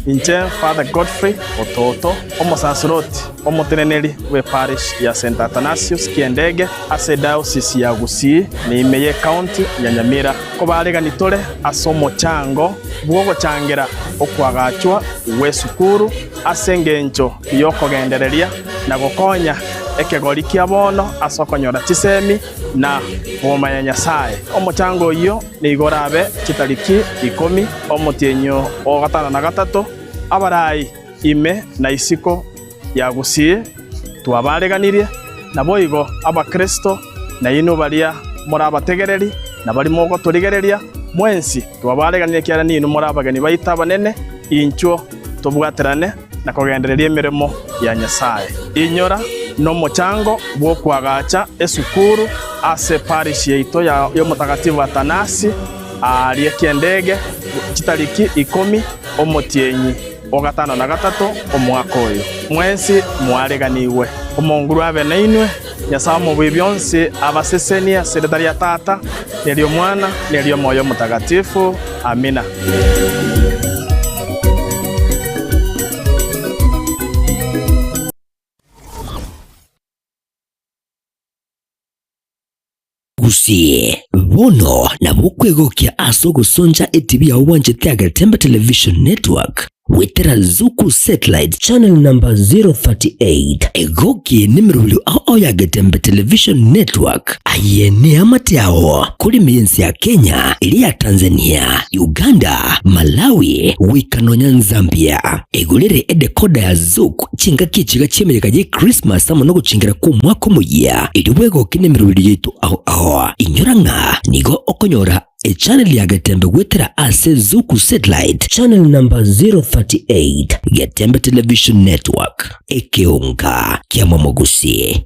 Inche Father Godfrey Ototo, omosaseroti omoteneneri bw'eparish ya Saint Athanasius Kiendege ase Diocese ya Gusii na ime y'ecounty ya Nyamira, kobaregani tore ase omochango bw'ogochangera okoagachwa gw'esukuru ase engencho y'okogendereria na gokonya ekegori kia bono ase okonyora chisemi na komomanya Nyasae. Omochango oyio nigo orabe chitariki ikomi, omotienyi o gatano na gatato, abarai ime na isiko ya Gusii twabareganirie, naboigo Abakristo nainwe baria more abategereri na baria mogotorigereria, mwensi twabareganirie ekiagera ninwe more abageni baito abanene, inchuo tobwaterane na kogendereria emeremo ya Nyasae. Inyora nomochango bw'okoagacha esukuru ase parish yaito y'Omotagatifu Atanasi aaria Kiendege chitariki ikomi omotienyi o gatano na gatato omwaka oyo. Mwensi mwareganigwe. Omonguru abe nainwe, Nyasae Omobui bionsi abasesenie ase erieta ria Tata, na eri'Omwana, na eri'Omoyo Omotagatifu. Amina. Gusii, bono nabo okwegokia ase ogosoncha etibi yao bwanchete ya Getembe Television Network goetera Zuku Satellite channel number 038. Egokie nemerobio ao ao ya Getembe Television Network aye neamate ao kore ime y'ense ya Kenya, eria ya Tanzania, Uganda, Malawi goika nonya Zambia. Egorere edecoder ya Zuku Chingaki echiga chi'emeyega ye Krismasi amo nogochingera kw'omwaka omoyia, erio bwegoke nemeroberio yaito ao ao. Inyora ng'a nigo okonyora echaneli ya Getembe goetera ase Zuku Satellite channel number 038, Getembe Television Network, ekeonga ki'amamogusi.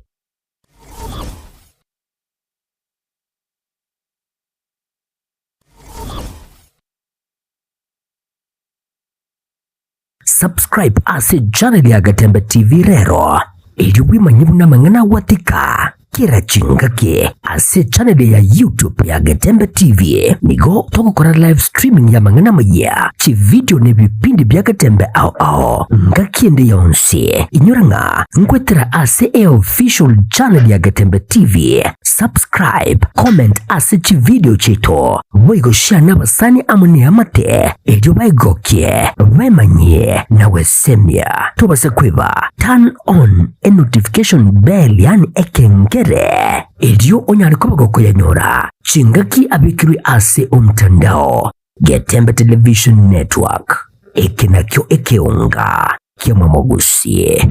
Subscribe ase channel ya Getembe TV rero erio bwemanye buna amang'ana agwatika kera chingaki ase channel ya YouTube ya Getembe TV. Nigo togokora live streaming ya amang'ana amayia, chivideo na ebipindi bia Getembe ao ao ngaki ende yonsi. Inyora ng'a nkwetera ase eofficial channel ya Getembe TV. Subscribe, comment ase chivideo chiaito, boigo share nabasani amo neamate erio baegokie, bemanyie na gwesemia. Tobasa kweba turn on e notification bell yaani ekengere erio onyare koba gokoyanyora chingaki abekirwe ase omtandao. Getembe Television Network, eke nakio ekeonga ki'amamogusie.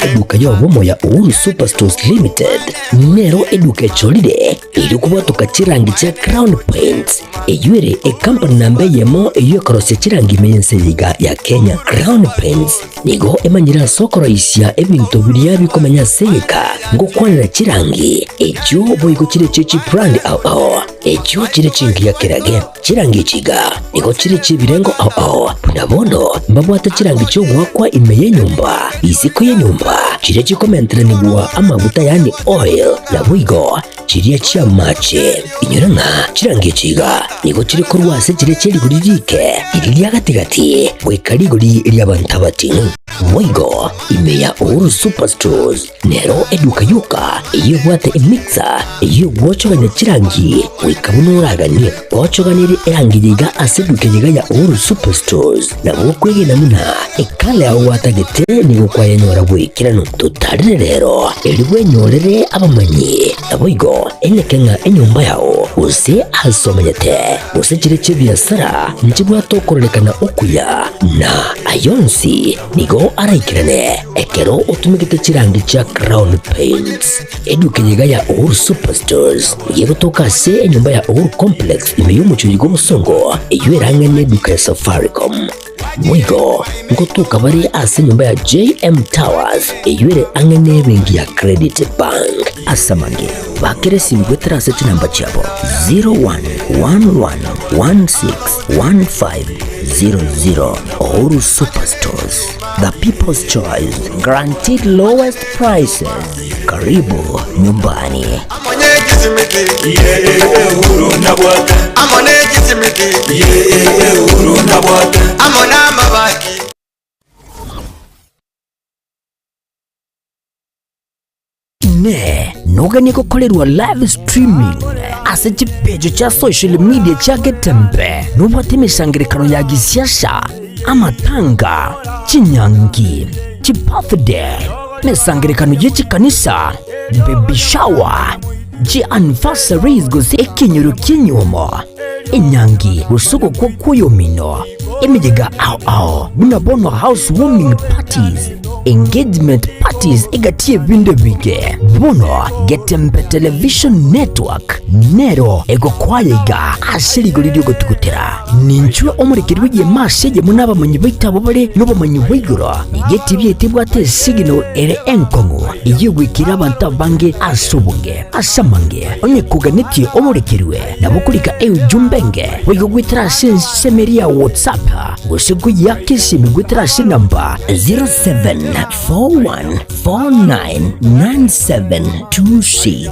Eduka y'obomo ya Uhuru Superstores Limited nero eduka echorire erio kobwatoka chirangi chia Crown Paints eyio ere ekampani namba eyemo eyio ekorosia chirangi ime y'ense eye iga ya Kenya. Crown Paints nigo emanyire ase okoroisia ebinto biria bikomenya ase egeka ngokwanera chirangi echio boigo chire chie chibrand ao ao. Echio chire chingiya kerage, chirangi echi iga nigo chire chi'ebirengo ao ao, buna bono mbabwate chirangi chi'ogoakwa ime y'enyomba, isiko y'enyomba, chiria chikomenteranigwa amaguta yaani oil, naboigo chiria chi'amache. Inyora ng'a chirangi echi iga nigo chire korwa ase chiria chie rigori riike, riria ria gati-gati, goika rigori ri'abanto abating'u. Boigo ime ya Uhuru Superstores Nero eduka yoka eyio ebwate emixer eyio egwochogania chirangi goika buna oraganie. Ochoganirie erangi eye iga ase eduka eye iga ya Uhuru Superstores nabo okwegena buna ekala yao gwatagete nigo kwayenyora bw'ekeranu. Totarire rero erio bwenyorere abamanyi naboigo enyeke ng'a enyomba yao gose ase omanyete gose chire chi'ebiasara nchibwate okororekana okuya na ayonsi Nigo araikerane ekero otumegete chirangi chia Crown Paints. Eduka eye iga ya Uhuru Superstores nigo egotoka ase enyomba ya Uhuru Complex ime y'omochie oyo bw'Obosongo eyio erang'e neduka ya Safaricom. Boigo ngotoka bare ase enyomba ya JM Towers eyio ere ang'e nebenki ya Credit Bank. Ase amange bakere esimi goetera ase chinamba chiabo 01111615. 00. Uhuru Superstores, the people's choice, guaranteed lowest prices. Karibu nyumbani. Inee! Noganie gokorerwa live streaming ase chipeji chia social media chia Getembe? Nobwate emesangerekano ya gisiasa, amatanga, chinyangi, chibirthday, emesangerekano ye chikanisa, baby shower, chi anniversaries gose ekenyoro ki'enyuomo, enyangi gose ogokwa kw'oyomino, emeyega ao ao buna bono house warming parties, engagement parties egati y'ebinto ebinge. Bono Getembe Television Network nero egokwaya iga ase rigori ri'ogotugutera. Ninchwe omorekeri bw'egeema ase eyemo n'abamanyi baito abwo bare nobomanyi bwa igoro. Nigo etibi yaito ebwate esignal ere enkong'u eyio egwikera abanto abange ase obonge. Ase amange, onye koganetie omorekerwe, nabo okorika eujumbe enge boigo goetera ase ensemo eria ya WhatsApp gose koyiaka esimi goetera ase enamba 0741499726.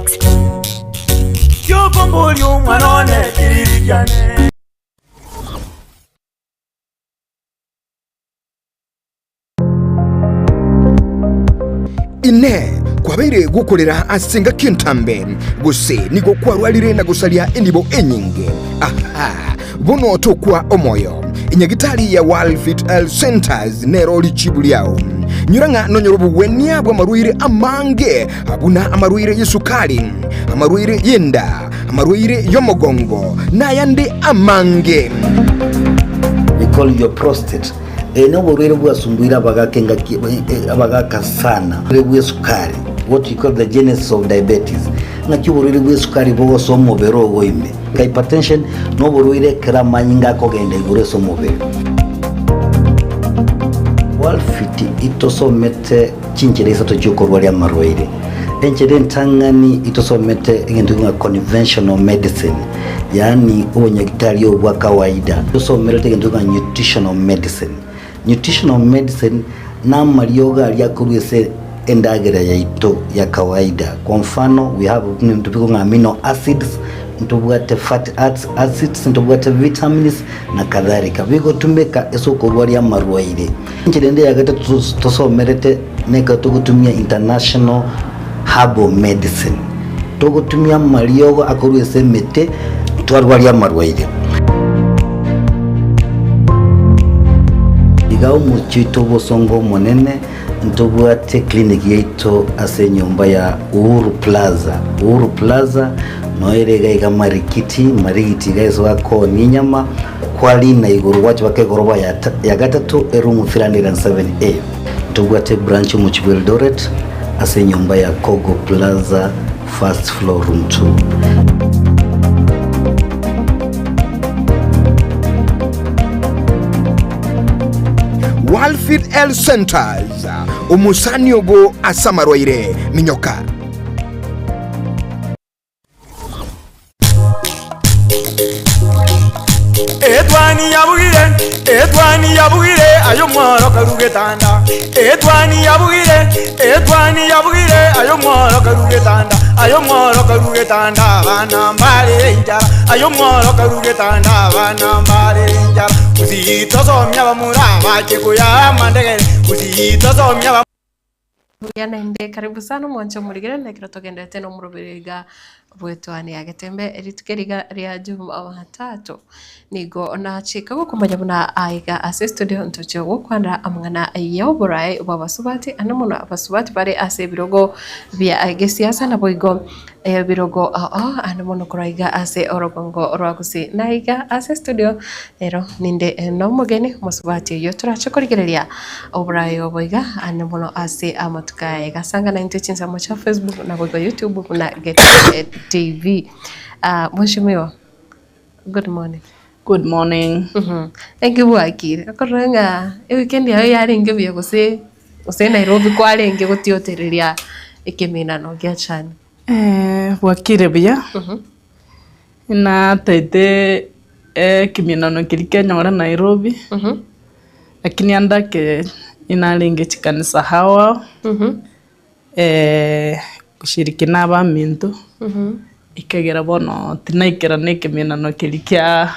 Inee! Kwabeire gokorera ase engaki entambe, gose nigo kwarwarire na gosaria enibo enyinge? Aha! Bono tokwa omoyo. Enyagitari ya World Health Centers nero richibu riao. Nyora ng'a nonyore obogwenia bw'amarwaire amange buna amarwaire y'esukari, amarwaire y'enda, amarwaire y'omogongo, na ayande amange. We call your prostate. Eye noborwaire bwasumbuire abagaka engaki abagaka sana. Oborwaire bw'esukari, what we call the genesis of diabetes. Ng'aki oborwaire bw'esukari bogosoa omobere ogo ime. Hypertension noborwaire ekero amanyinga akogenda igoro ase omobere. Walfit itosomete chinchera isato chiokorwaria amarwaire. Enchera entang'ani itosomete egento ng'a conventional medicine. Yaani obonyagitari obo bwa kawaida. Tosomerete egento ng'a nutritional medicine. Nutritional medicine namariogo aria akorwa ase endagera yaito ya kawaida. Kwa mfano we have ebinto bikong'a ng'a amino acids, ntobwate fatty acids, ntobwate vitamins na kadhalika. Bigotumeka ase okorwaria amarwaire. Enchera ende ya gatato tosomerete nekero togotumia international herbal medicine. Togotumia amariogo akorwa ase emete twarwaria amarwaire. Iga omochie oito obosongo omonene ntobwate clinic yaito ase enyomba ya Uhuru Plaza. Uhuru Plaza noyo ere iga iga Marikiti, Marigiti iga ase bakoonia enyama, kwarina igoro gwacha mpaka egoroba ya gatato eroom 307A. Ntobwate ebranch omochie bwa Eldoret ase enyomba ya Kogo Plaza first floor room 2. Walfid Health Centers, omosani obo ase amarwaire, minyoka. Etwani yabugire, etwani yabugire, aye omworo karu getanda. Etwani yabugire, etwani yabugire, aye omworo karu getanda. Aye omworo karu getanda, abana mbarere enchara. Aye omworo karu getanda, abana mbarere enchara. Gusii tosomia abamura abache koyaa amandegere, gusii tosomia abamura. Buya naende karibu sana omwanche omorigereri ekero togenderete nomoroberi iga bw'etwani ya Getembe rituko eri iga ria Jumatatu. Nigo nachika gokomanya buna aiga ase estudio ntoche gokwanera amang'ana y'oborae bw'abasubati ande mono abasubati bare ase ebirogo bia gesiasa naboigo ebirogo ao ande mono korwa iga ase orogongo rwa Gusii. Na iga ase estudio ero ninde nomogeni omosubati oyio torache korigereria Oboraai obo iga ande mono ase amatuko aya iga. Sanga naintwe chinsemo chia Facebook naboigo YouTube buna Getembe TV. Ah, Mheshimiwa, good morning. Good morning. Naki bwakire? Okorora ng'a eweekend yago yarenge buya gose gose Nairobi kwarenge gotiotereria ekeminano gia chani? Bwakire buya, natete. ekeminano keria kenyore Nairobi, lakini ande ake inarenge chikanisa ao ao, goshiriki na abaminto, ekegera bono tinaikerana ekeminano keria kia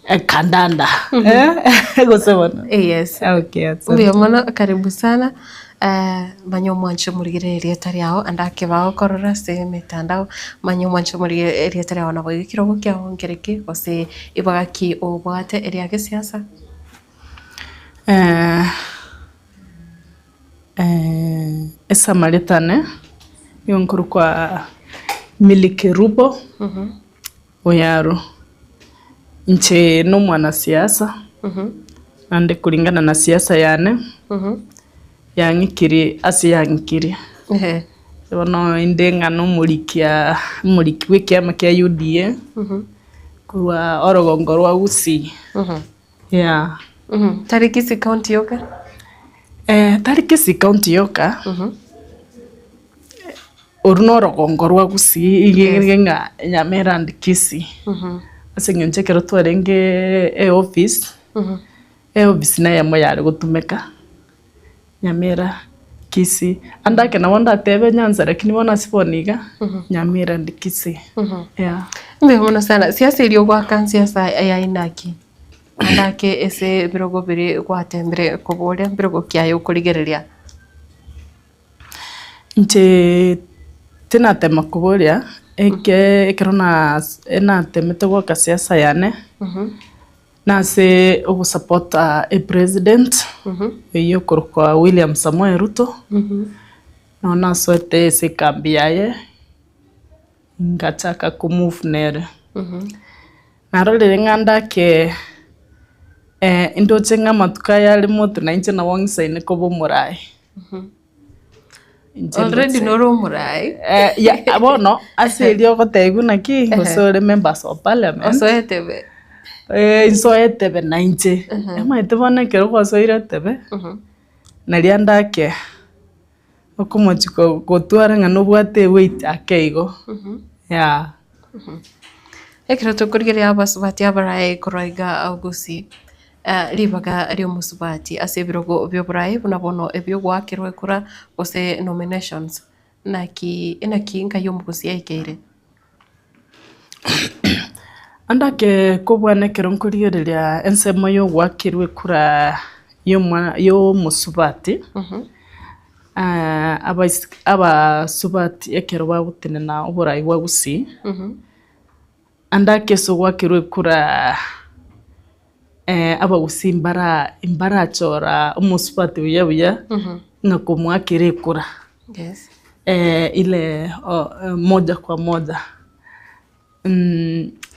ekandanda gose bono? Yes. Okay, asante. Mbuya mono, karibu sana. Manya omwanche omorigere erieta riao ande ake bagokorora ase emetandao, manya omwanche omorigere erieta riao nabo igo ekerogo kiao nkere ki gose ibaga ki obwate eria gesiasa? Ase amarieta ane, nigo nkorokwa Milly Kerubo. Oyaro, inche nomwanasiasa, naende kulingana na siasa yane, yang'ikirie ase yang'ikirie. Bono inde ng'a nomorikia omoriki bwa ekiama kia UDA, korwa orogongo rwa Gusii, yeah. Tari Kisii county yoka? Tari Kisii county yoka. Oru norogongo rwa Gusii iga ng'a Nyamira and Kisii. Ase eng'encho ekero twarenge eoffice, eoffice neyemo yare gotumeka Nyamira, Kisii, ande ake nabo ndatebe Nyanza lakini bono ase bono iga, Nyamira and Kisii, yeah. Mbuya mono sana, siasa eria ogoaka nsiasa ya aina ki? Ande ake ase ebirogo biria gwatembire koboria mbirogo ki aye okorigereria? Inche tinatema koboria, eke ekero natemete goaka siasa yane, nase ogosapota epresident, oyio okorokwa William Samoei Ruto, nabo nasoete ase ekambi yaye, ngachaka komove nere. Narorire ng'a ndake ndoche ng'a amatuko aya are moto na inche nabo ng'isaine koba omoraai. Inche Already ndoche. nore omoraai. Ya bono ase erio ogotebiwa naki gose ore members of parliament. Osoe etebe. Nsoe etebe na inche. Omanyete bono ekero gwasoire etebe, naria ndake okomochia gotwara ng'a nobwate eweight ake igo, yeah. Ekero tokorigereria abasubati abaraai korwa iga Gusii, ribaga ri'omosubati ase ebirogo bi'oboraai buna bono ebi'ogoakerwa ekura gose nominations, naki naki nkai omogusii aikeire? Ande ake kobwana ekero nkorigereria ensemo ya ogoakerwa ekura y'omwana y'omosubati, abaiseke abasubati ekero bagotenena oborai bwa gusii, ande ake ase ogoakerwa ekura abagusii mbara mbarachora omosubati buya buya ng'a komoakera ekura. Ile moja kwa moja.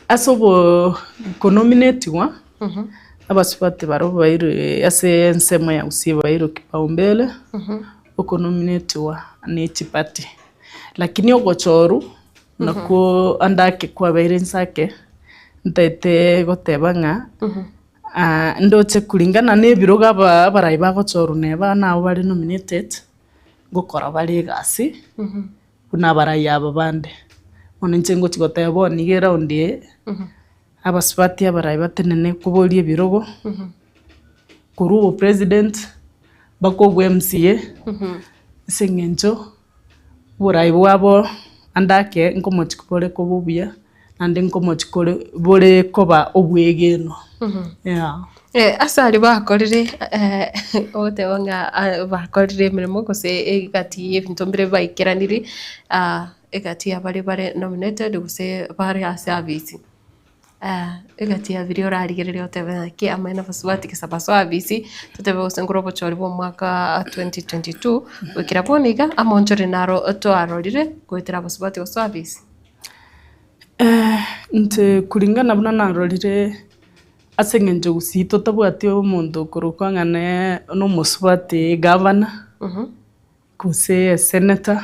Ase okonominatigwa, abasubati barobwo bairwe ase ensemo ya Gusii bairwe kipaumbele, okonominatigwa ne chipati. Lakini ogochorwa nakwo ande ake kwabeire inse ake, ntaete goteba ng'a ndoche kulingana na ebirogo abarai bagochorwa neba nabo bare nominated, ngokora bare egasi buna abarai aba bande. Bono inche ngochia goteba bono iga eround eye, abasubati abarai batenene koboria ebirogo, korwa obopresident mpaka obwa MCA, ase eng'encho oborai bwabo ande ake nkomochia bore koba obuya. Naende nkomochia kore bore koba obwegenwa, yeah. Ase aria bakorire ogoteba ng'a bakorire emeremo gose egati y'ebinto mbire baikeraniri, egati ya baria bare nominated gose bare ase abisi, egati ya biria orarigererie otebe ng'aki amaene abasubati gose basoe abisi, totebe gose nkore obochori bwa omwaka 2022, goikera bono iga amaonchoreri naro twarorire goetera abasubati gosoa abisi. Inche kulingana buna narorire ase eng'encho gusii totabwati omonto okorokwa ng'a ne nomosubati gavana, gose esenator,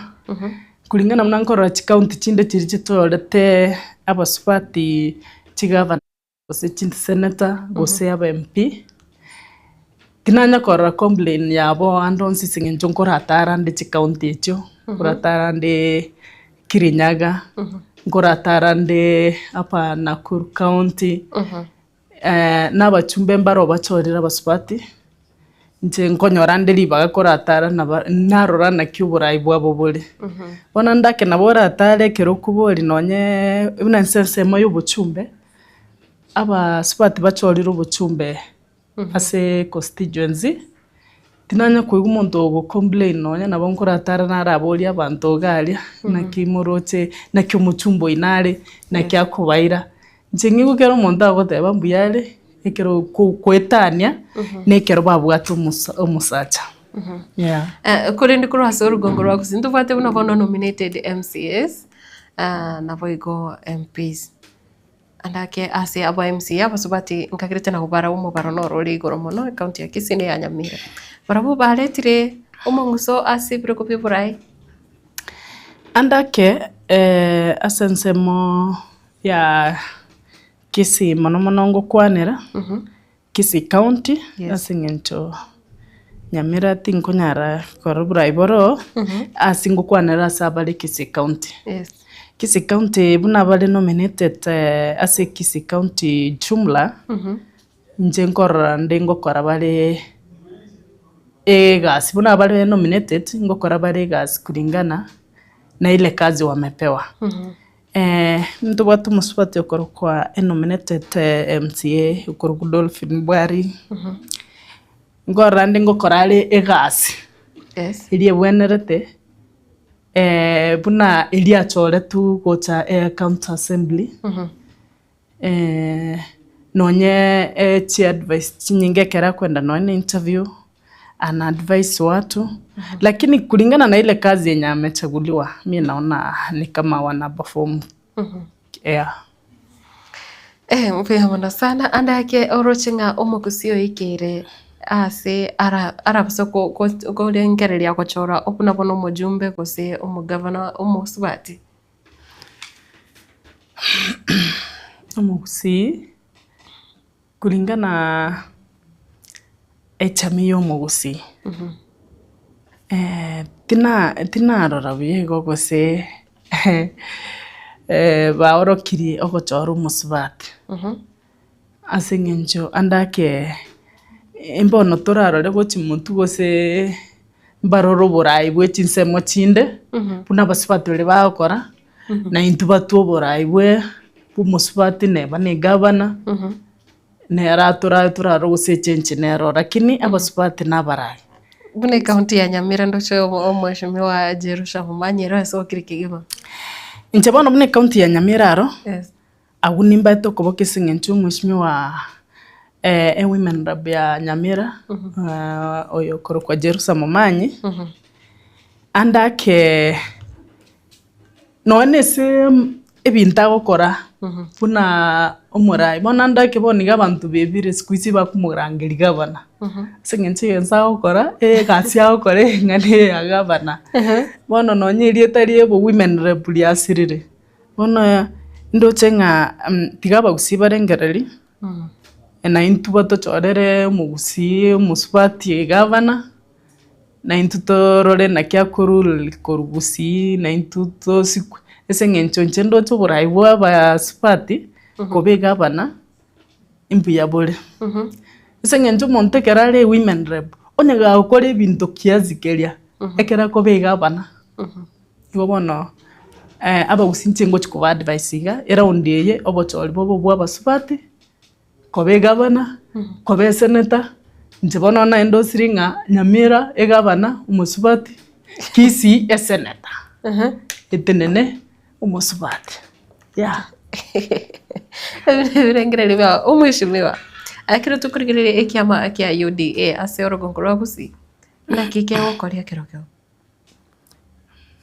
kulingana buna nkorora chicounty chinde chiria chitorete abasubati chigavana. Gose chiseneta, gose aba MP, tinanya korora complain yabo ande onsi ase eng'encho nkoratara nde chicounty echio, nkoratara nde Kirinyaga, Nkoratara nde hapa Nakuru County, na abachumbe mbare obachorire abasubati, inche nkonyora nde ribaga koratara naba narora naki oborai bwabo bore. Bono ndake nabo oratare ekero okobori nonye buna inse ensemo ya obochumbe, abasubati bachorire obochumbe ase constituency, tinanya koigwa omonto ogo complain nonya nabo nkoratara naraborie abanto iga aria, naki moroche, naki omochumba oino are, naki akobaira. Inche ng'igwe kera omonto agoteba mbuya are, ekero ko koetania, na ekero babwate omosa omosacha yeah. Korende korwa ase orugongo rwa Gusii ntobwate buna bono nominated MCAs, naboigo MPs. Ande ake ase aba MCA abasubati nkagerete nabo barabwo omobaro noro ore igoro mono ecounty ya Kisii na eya Nyamira. Barabwo baretire omong'uso ase ebirogo bia oborai. Ande ake ase ensemo ya Kisii mono mono ngokwanera, Kisii county ase eng'encho Nyamira tinkonyara korora oborai boroo, ase ngokwanera ase abare Kisii county. Kisii county buna bare nominated ase Kisii county jumla, inche nkorora nde ngokora bare egasi, buna bare nominated ngokora bare egasi kulingana na ile kazi wamepewa. Ntobwate omosubati okorokwa enominated MCA okorokwa Dolphin Bwari, nkorora ande ngokora are egasi eria ebwenerete buna eria achoretwe gocha ecounty assembly, nonye chiadvice chinyinge ekero akoenda nonye na interview, ana advise watu, lakini kulingana na ile kazi yenye amechaguliwa mi naona ni kama wana perform yeah. Eh, mbuya mono sana ande ake oroche ng'a omogusi oikeire ase ara arabase ko- ko- korengereria gochora buna bono omojumbe gose omogavana omosubati. Omogusii Kulingana echamii ya omogusii, tina tinarora buya igo gose baorokirie ogochora omosubati, ase eng'encho ande ake mbono torarore gochia motwe gose mbarore oborai bwe chinsemo chinde, buna abasubati baria bagokora, na intwe batwe oborai bwe omosubati neba ne egavana, nere atorae torarore gose echange nero lakini abasubati nabarai. Buna ecounty ya Nyamira ndoche omweshimiwa Jerusha Momanyi ere asokire kegima. Inche bono buna ecounty ya Nyamira aro, agwo nimbaete okoboka ase eng'encho omweshimiwa ewomen rep ya Nyamira, oyo okorokwa Jerusha Momanyi, ande ake. Nonya na ase ebinto agokora buna omorai, bono ande ake bono iga abanto bebire siku hizi bakomorangeria gavana, ase eng'encho egento agokora, egasi agokora eng'ana eye ya gavana. Bono nonya erieta ria obo women rep riasirire, bono ndoche ng'a tiga abagusii barengereria, na intwe batochorere omogusii omosubati gavana. Na intwe torore naki akorure korwa gusii, na intwe tosikwe, ase eng'encho inche ndoche oborai bwa abasubati koba egavana, imbuya bore. Ase eng'encho omonto ekero are ewomen rep, onye gagokora ebinto kiasi keria, ekero akoba egavana, igo bono abagusii inche ngochi koba advise iga, eround eye obochori bobe obwa abasubati. Koba egavana, koba eseneta, inche bono naende osiri ng'a Nyamira egavana omosubati, Kisii eseneta, etenene omosubati, yeah. Ebirengererio biao, omweshimiwa, ekero tokorigereria ekiama kia UDA ase orogongo rwa Gusii, naki kegokoria kerokio?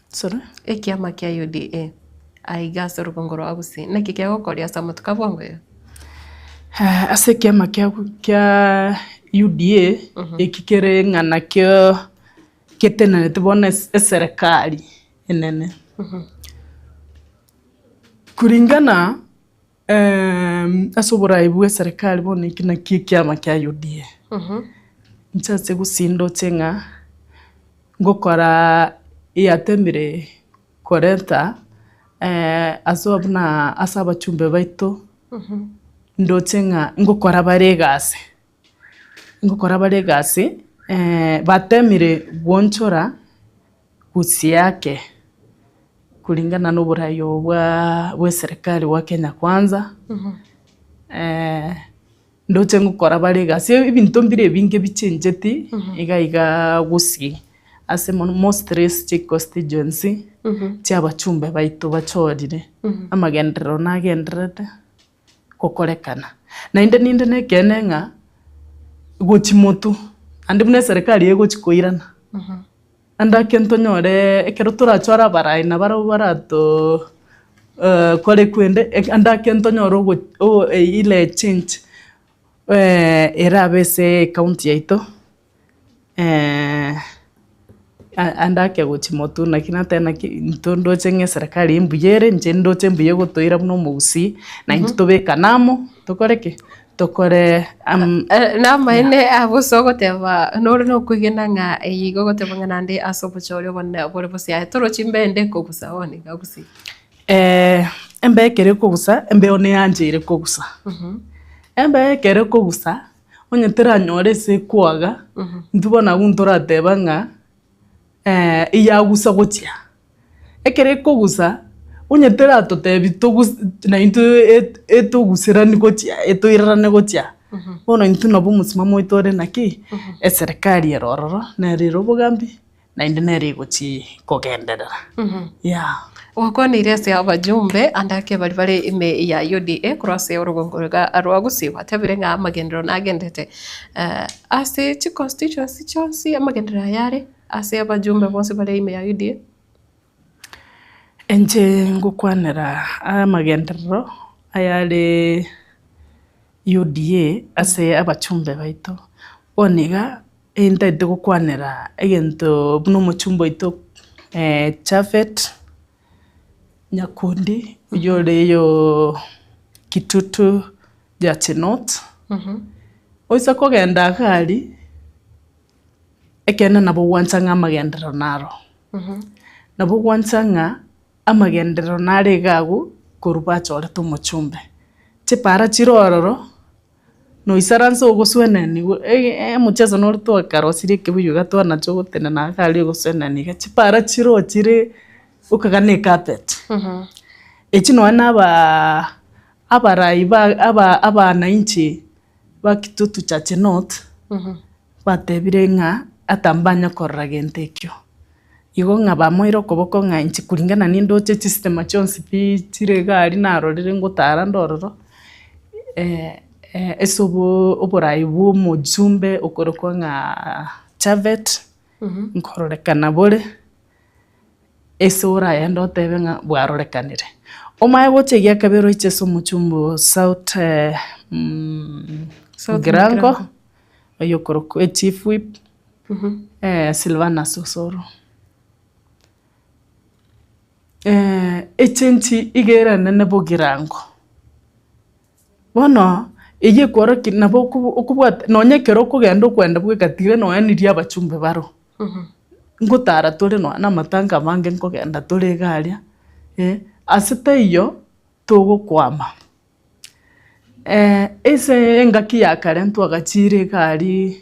Sorry? Ekiama kia UDA aiga ase orogongo rwa Gusii, naki kegokoria ase amatuko a bwango iga? Ase ekiama kia kia UDA, eki kere ng'a nakio ketenenerete bono ase eserekari enene. Kulingana ase oborai bwa eserekari bono eki nakio ekiama kia UDA. Inche ase gusii ndoche ng'a ngokora yatemire koreta. Ase buna ase abachumbe baito, ndoche ng'a ngokora bare egasi, ngokora bare egasi batemire goonchora gusii ake kulingana na oborai obo bwa bwa eserekari bwa Kenya Kwanza, ndoche ngokora bare egasi ebinto mbire ebinge bichencheti iga iga gusii ase mono mostly ase chiconstituency chia abachumbe baito bachorire, amagenderero nagendererete gokorekana. Naende ninde na ekeene ng'a gochia motwe naende buna eserekari egochia koirana, naende ake ntonyore ekero torachore abarai nabarabwo baratoo kore kwende ande ake ntonyore ogo o ile change erabe ase ecounty yaito. Ande ake gochia motwe naki nateba naki intwe ndoche ng'a eserekari mbuya ere, inche ndoche mbuya egotoira buna omogusii, na intwe tobekane amo, tokore ki? Tokore am. Namaene abwo ase ogoteba nore nokwegena ng'a eye igo ogoteba ng'a naende ase obochori obonene bore bosio aye torochi mbende kogusa bono iga gusii. Embe ekero ekogusa, embeo neyancheire kogusa. Embeo ekero ekogusa. Onye teranyore ase ekwaga, intwe bono abwo ntorateba ng'a eyagusa gochia. Ekero ekogusa, onye teratotebi togus naintwe et- etoguserani gochia etoirerane gochia, bono intwe nabo omosimamo oito ore naki, eserekari ere ororo, nere ere obogambi. Naende nere egochia kogenderera. Yeah. Gwakwanire ase abajumbe ande ake baria bare ime ya UDA korwa ase orogongo iga rwa Gusii gwatebire ng'a amagenderero nagendete ase chiconstituency chionsi amagenderero aya are ase abajumbe bonsi bare ime ya UDA? Inche ngokwanera amagenderero ayare UDA ase abachumbe baito, bono iga. Intagete gokwanera egento buna omochumba oito Japhet Nyakundi oyio ore oyoo Kitutu Church North, oise kogenda iga aria, ekeene nabo ogwancha ng'a amagenderero naro, nabo ogwancha ng'a amagenderero nare iga abwo korwa bachorete omochumbe. Chipara chire ororo. Noisaranse ogoswenenigwa, omocheso nore twakarosirie ekebuyu iga twanacha ogotenena iga aria ogoswenenigwa iga, chipara chiroo chire okagana ecarpet. Echi nonya na abaa abarai ba aba abananchi ba Kitutu Church North, batebire ng'a ata mbanye korora gento ekio. Igo ng'a bamoire okoboko ng'a inche kulingana nindoche chistima chionsi pi chire iga aria narorire ngotara nde ororo, ase obo oborai bwa omojumbe okorokwa ng'a Chavet, nkororekana bore, ase orayende otebe ng'a bwarorekanire. Omanye gocha egia kabere oiche ase omochumbe o South South Mugirango, Mugirango. oywo okorokwa echief whip. Silvanus Osoro. Echenchi iga ere enene bogirango. Bono, eyio ekworokia nabo okobu okobwata nonye ekero okogenda okoenda bweka tiga nonye niria abachumbe baroo. Ngotara tore nonye na amatanga amange nkogenda tore iga aria, ase taiyo, togokwama. Ase engaki ya kare ntwagachiire iga aria.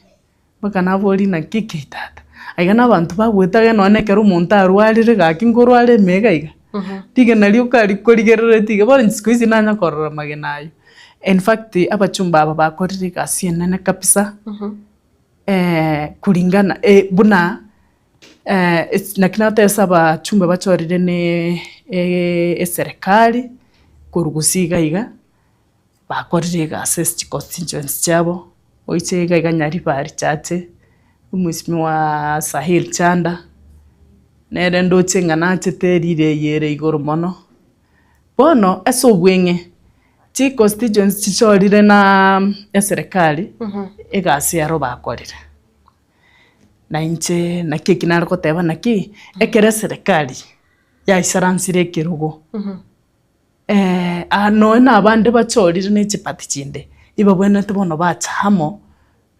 Mpaka naborie naki ki tata? Aiga nabanto bagoeta iga nonya ekero omonto arwarire gaki nkorwara ime iga iga. Rigena rioka rikorigereretie iga bono inche siku hizi nanya korora amagena aywo. In fact abachumba aba bakorire egasi enene kabisa kulingana buna naki nateba ase abachumba bachorire ne eserekari korwa gusii iga iga. Bakorire egasi ase chiconstituency chiabo, oiche iga iga Nyaribari Chache, omwesimwa Sahil Chanda, nere ndoche ng'a nachete erira eye ere igoro mono. Bono ase obweng'e, chiconstituency chichorire na eserekari, egasi ero bakorire. Na inche naki eki nare goteba naki, ekero eserekari yaisaransire ekerogo. Aa nonya na abande bachorire ne chipati chinde, ibabwenerete bono bacha amo,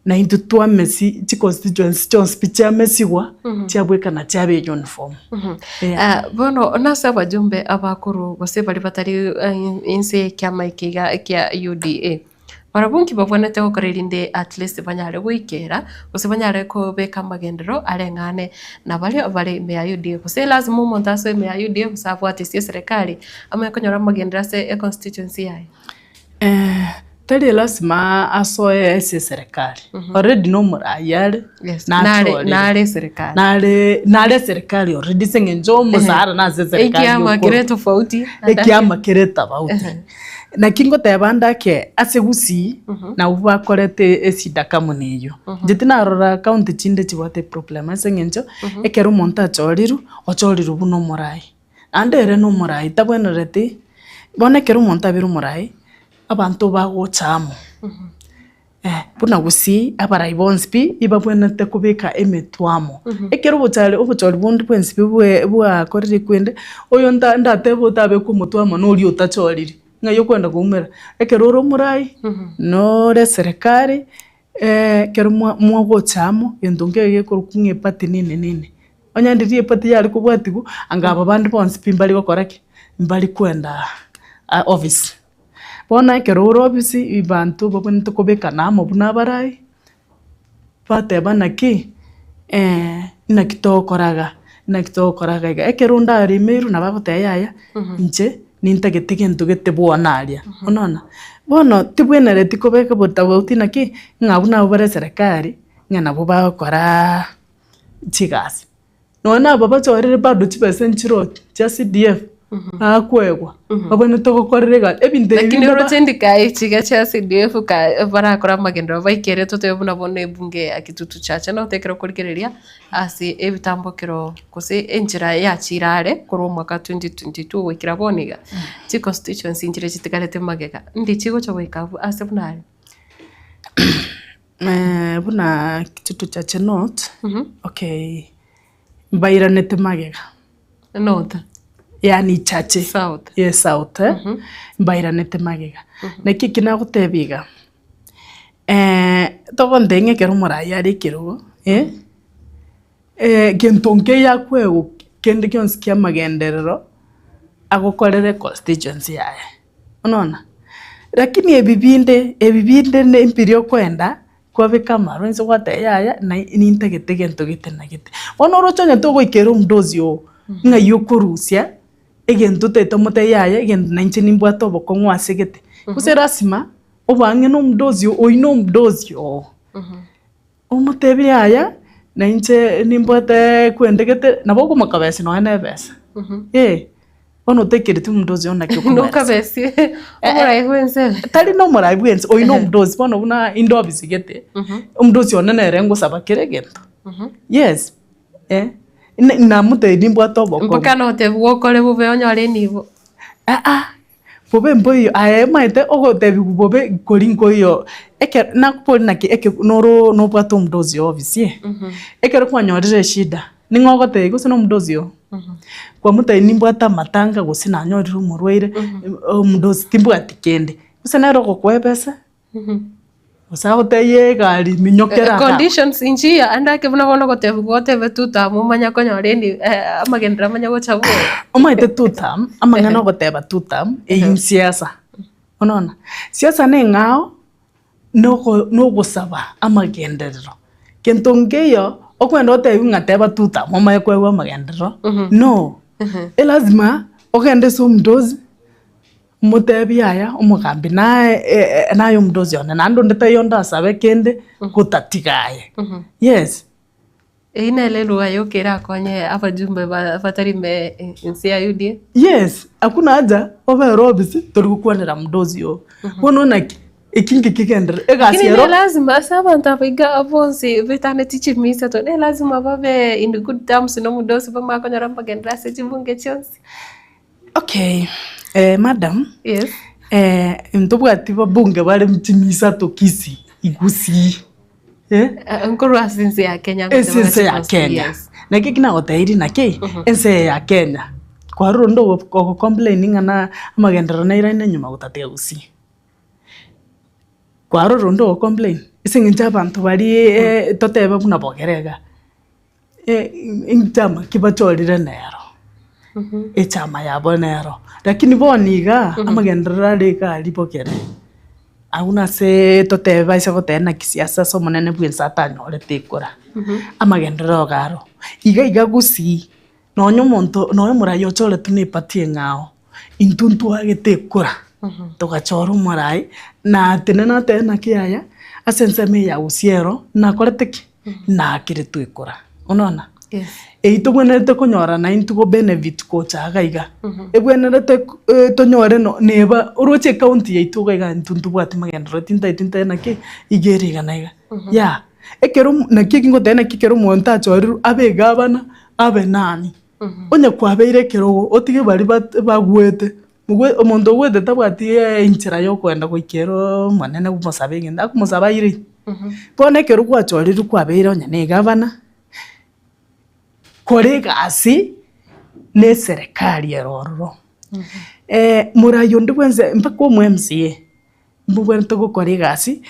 Na intwe twamesi chiconstituency chionsi pi chiamesigwa, chiabwekana chiaba euniform. Yeah. Ah, bono nase abajumbe abakoro gose baria batari eh, inse y'ekiama eke iga kia UDA, barabwo nki babwenerete gokora erinde at least banyare goikera gose banyare kobeka amagenderero areng'ane na baria bare ime ya UDA gose lazima omonto asoe ime ya UDA gose abwate ase eserekari amanye konyora amagenderero ase econstituency yaye? Tari lasima asoe ase eserekari, already nomoraia are, Yes, nare nachorire. nare eserekari. Nare nare eserekari already ase eng'encho omosara nase eserekari Ekiama okorwa. kere tofauti. Ekiama kere tofauti. Naki ngoteba ande ake ase Gusii, nabwo bakorete eshida kama na eywo. Inche tinarora county chinde chibwate eproblem ase eng'encho, ekero omonto achorirwe, ochorirwe buna omorai. Naende ere nomorai, tabwenereti, bono ekero omonto abeire omorai, abanto bagocha amo, buna gusii abarai bonsi pi, ibabwenerete kobeka emetwe amo. Ekero obochari obochori bonde bwensi pi bwe bwakorire kwende, oyo nta ndatebe otabekwe omotwe amo na oria otachoriri, ng'ai okwenda koumera? Ekero ore omorai, nore eserekari, ekero mwa mwagocha amo, egento nkere gekorokwa ng'a eparty nini nini. Onye ndiria eparty yare kobwatigwa, anga aba bande bonsi pi mbari gokora ki? Mbari kwenda office. Bono ekero ore office, abanto babwenerete kobekana amo buna abarai, bateba naki naki togokora iga, naki togokora iga iga. Ekero onde aremeirwe nabo agoteba yaya, inche nintagete gento gete bwona aria, unaona? Bono tibwenereti kobeka botafauti naki, ng'a abwo nabo bare eserekari, ng'a nabwo bagokoraa. Chigasi. Nonya na aba bachorire bado chibesa nchiroo chia CDF bakoegwa, babwenerete gokorera egasi. Ebinto ebi Lakini binde ba oroche ndikae chiga chia CDF ka barakore amagenderero baikere totebe buna bono ebunge ya Kitutu Chache note ekero okorigereria ase ebitambokero gose enchera yachire are korwa omwaka 2022 goikera bono iga, chiconstituency nchire chitigarete magega, ndi chigocha goika abwo ase buna aria? Buna Kitutu Chache North, okay, mbairanete magega. North. Yaani Chache. South. Yes, South, mbairanete magega. Naki eki nagotebia iga, togontebia ng'a ekero omoraia are ekerogo, gento nkeiyo akoegwa kende gionsi kia amagenderero, agokorere constituency yaye. Unaona? Lakini ebi binde, ebi binde ne mbiria okoenda, kwabeka amarwa inse gwateba yaya na nintagete egento gete na gete. Bono oroche onye togoikera omodosi oo, ng'ai okorusia egento otagete omotebie yaya egento na inche nimbwate obokong'u ase gete. Gose lasima obe ang'e na omodosi oo, oyio na omodosi oo. Omotebie yaya, na inche nimbwate kwendegete, nabo okomokabesi nonya na ebesa, eh, bono otekereti omonto oyo naki okomoeresa. Nokabesi omorai bwense. Tari na omorai bwense, oyio na omonto bono buna inde ofisi gete, omonto one nere ngosaba kera egento, yes, eh, namotebi nimbwate obokong'u. Mpaka notebiwa okore bobe onyore enibo. Aa. Bobe mboiyo, aye omanyete ogotebiwa bobe kori nkoiyo, ekero nakoboria naki eke noro nobwate omodosi oo ofisi eh, ekero kwanyorire eshida, ning'o ogotebia gose na omodosi oo? Kwamotebia nimbwate amatanga gose nanyorire omorwaire, omodosi timbwati kende, gose nere ogokoa ebesa. Gose agotebie egari minyokera igaa. Conditions inchiya ande ake buna bono ogotebiwa otebe two term omanye konyora eni amagenderero amanye gocha bwogo. Omanyete two term, amang'ana ogoteba two term, eywo nsiasa, unaona? Siasa na eng'ao na oko na ogosaba amagenderero, gento nkeiyo okwenda otebiwe ng'a teba two term omanye koegwa amagenderero, no, elazima ogende ase omonto Motebie aya, omogambi naye naye omodosi one, naende onde taiyo ondasabe kende gotatiga aye. Yes. Eyio nere elugha yoka erakonye abajumbe batari ime ense ya UDA. Yes, hakuna haja obere ofisi tori gokwanera mdosi oo. Bono naki, eki nki kegenderere, egasi Lakini ero. ne lazima ase abanto aba iga bonsi betaneti chimisato, ne lazima babe in good terms na omodosi bamanye konyora amagenderero ase chibunge chionsi. Okay, madam, Yes. ntobwati babunge bare chimisato Kisii, Gusii, eh? Nkorwa ase ense ya Kenya Ase ense ya Kenya. Yes. Naki eki nagotebiri naki, ense eye ya Kenya, kwarora onde ogo complain ng'a na amagenderero nairaine nyuma gotatiga Gusii. Kwarora onde ogo complain? Ase eng'encho abanto baria totebe buna bogere iga, enchama ki bachorire nero, echama yabo nero. Lakini bono iga, amagenderero are iga aria bogere, agwo nase totebe baise goteba naki siasa ase omonene bwa ense atanyorete ekura, amagenderero iga aro. Iga iga gusii, nonye omonto nonye omorai ochoretwe na eparty eng'ao, intwe ntwagete ekura, togachora omorai, natenena natebe naki yaya, ase ensemo eye ya gusii ero, nakorete ki? Naakeretwe ekura, unaona? Yes. Eyio tobwenerete konyora naintwe go benefit gocha iga iga, ebwenerete ko tonyore no neba oroche ecounty yaito iga iga intwe ntobwati magenderero tintaeti ntae naki, iga ere iga na iga, yah. Ekero naki eki ngoteba naki ekero omonto achorirwe abe egavana, abe nani, onye kwabeire ekerogo otige baria bat bagwete, mogwe omonto ogwete tabwati enchera ya okoenda goika ere omonene komosaba egento, akomosaba aire. Bono ekero gwachorirwe kwabeire onye na egavana, kora egasi na eserekari ere ororo. Morai onde bwensi mpaka omo MCA, mbobwenerete gokora egasi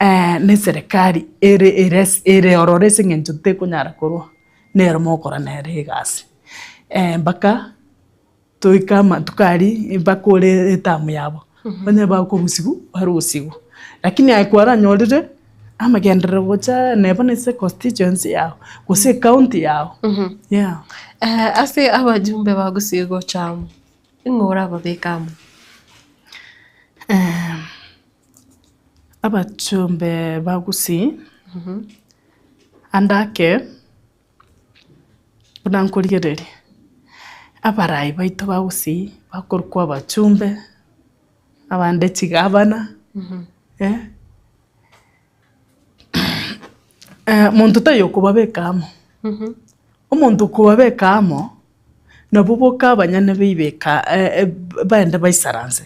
na eserekari ere ere ase ere ororo ase eng'encho tekonyara korwa, nero mogokora nere egasi. Mpaka toike amatuko aria bakore etamu yabo, onye bakorusiwa barusiwe. Lakini aye kwaranyorire amagenderero gocha neba nase econstituency yago, gose ecounty yago, yeah. Ase abajumbe ba Gusii gocha amo, ing'o orababeke amo? Abachumbe ba Gusii, ande ake. Buna nkorigereria, abarai baito ba gusii bakorokwa abachumbe, abande chigavana, monto taiyo okobabeka amo, omonto okobabeka amo, nabwo boka abanyene baibeka baende baisaranse.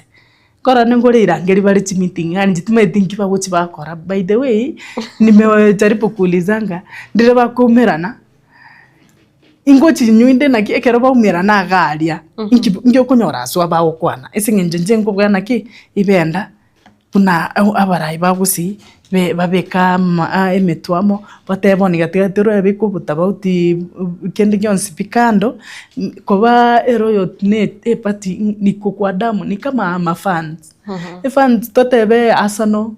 Korende ninkore rirangerio bare chimeeting yaani inche timanyeti nki bagochi bakora by the way, nimejaribu kuulizanga, ndire bakoumerana, ingochinywa inde naki ekero baumerana iga aria, inki inki okonyora aswa bagokwana ase eng'encho inche nkobwate naki, ibenda buna abarai ba gusii be babeke ama emetwe amo, batebe bono iga tiga torabeke obotabauti kende gionsi pi kando, koba eroyalty na eparty niko kwa damu ni kama amafans, efans totebe Arsenal,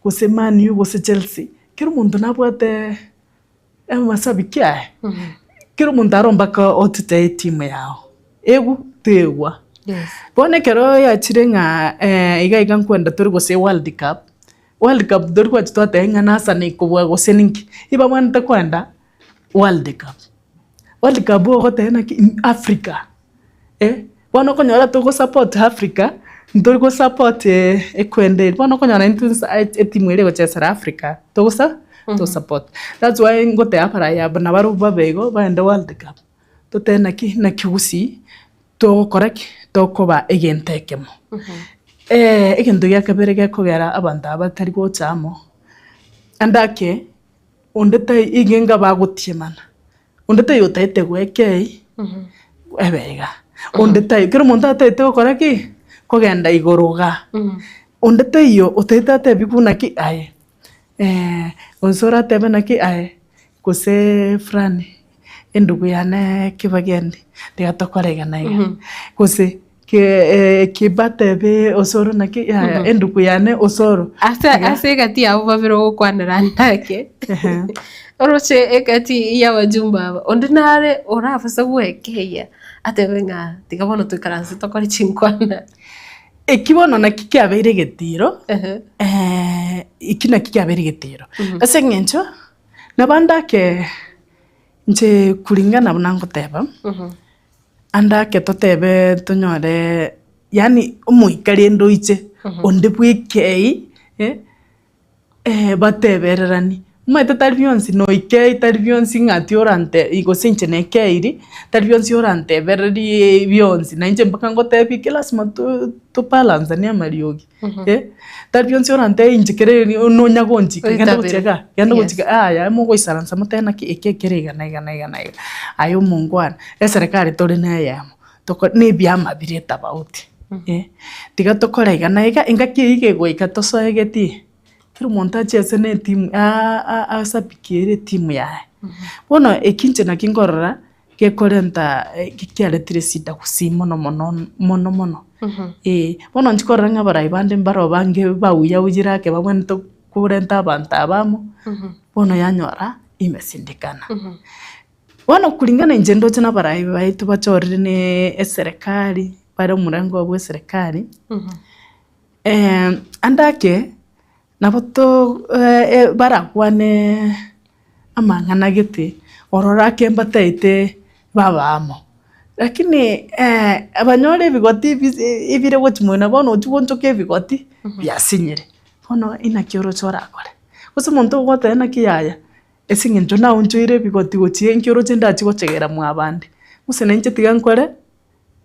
gose Man U gose Chelsea, kera omonto nabwate amashabiki aye, kera omonto aro mpaka otetee etimu yago, egwe tegwa. Bono ekero yachire ng'a iga iga nkwenda tore gose world cup, world cup tori gwacha twateba ng'a na Arsenal ekobua gose ninki, ibabwenerete koenda world cup. World cup ogoteba naki Africa eh, bono okonyora togo support Africa, ntori go support ekwenda eria, bono okonyora intwe nsa etimu eria egochesera Africa togosa to support. That's why ngoteba abarai aba nabarobwo babe igo baende world cup, totebe naki naki gusii togokora ki? Tokoba egento ekemo. Egento gia kabere gekogera abanto aba batari gocha amo, ande ake. Onde tai ingenga bagotiemana, onde tai otaete gwekei ebe iga, onde tai kera omonto ataete gokora ki? Kogenda igoro igaa, onde taiyo otaete atebiwe buna ki aye gose oratebe naki aye gose fulani endugu yane kibagendi tiga tokore iga na iga, gose. Kibatebe osoro naki yaya endugu yane osoro. Ase ase egati yabo babere ogokwanera ndake oroche egati y'abajumbe aba onde nare orabase gwekeyia atebe ng'a tiga bono toikaranse tokore chinkwana. Eki bono naki kiabeire egetiro, eki naki kiabeire egetiro, ase eng'encho nabo ndake inche kulingana buna ngoteba. Ande ake totebe tonyore yaani omoika rende oiche onde bwekei batebereranie. Omanyete tari bionsi noikei tari bionsi ng'a ati orante gose inche nekeiri, tari bionsi orantebererie bionsi na inche mpaka ngotebie ki lasima to tobalansanie amariogi. Tari bionsi orantebie inche kere nonya gonchika genda gochia igaa, genda gochia igaa yaya mogoisaransa motebe naki eke ekere iga na iga na iga na iga. Aye omongwana, eserekari tore na eyemo, toko na ebiama bire etafauti, tiga tokore iga na iga, engaki eyio iga egoika tosoe getii. Kera omonto achiese na etimu asabikie ere etimu yaye. Bono eki inche naki nkorora, gekorenta kiaretire eshida gusii mono mono mono mono eh. Bono inche korora ng'a abarai bande mbaro bange bauyauyire ake babwenerete korenta abanto aba amo, bono yanyora imesindikana. Bono kulingana inche ndoche na abarai baito bachorire na eserekari bare omorengo bwa eserekari, ande ake nabo to barakwane amang'ana gete, ororo ake mbataete baba amo. Lakini abanyore ebigoti ebire gochia moino bono ochia goonchoka ebigoti biasinyire, bono inaki oroche orakore? Gose omonto ogoteba naki yaya, ase eng'encho naonchoire ebigoti gochia inki oroche ndachie gochegera mwabande, gose nainche tiga nkore.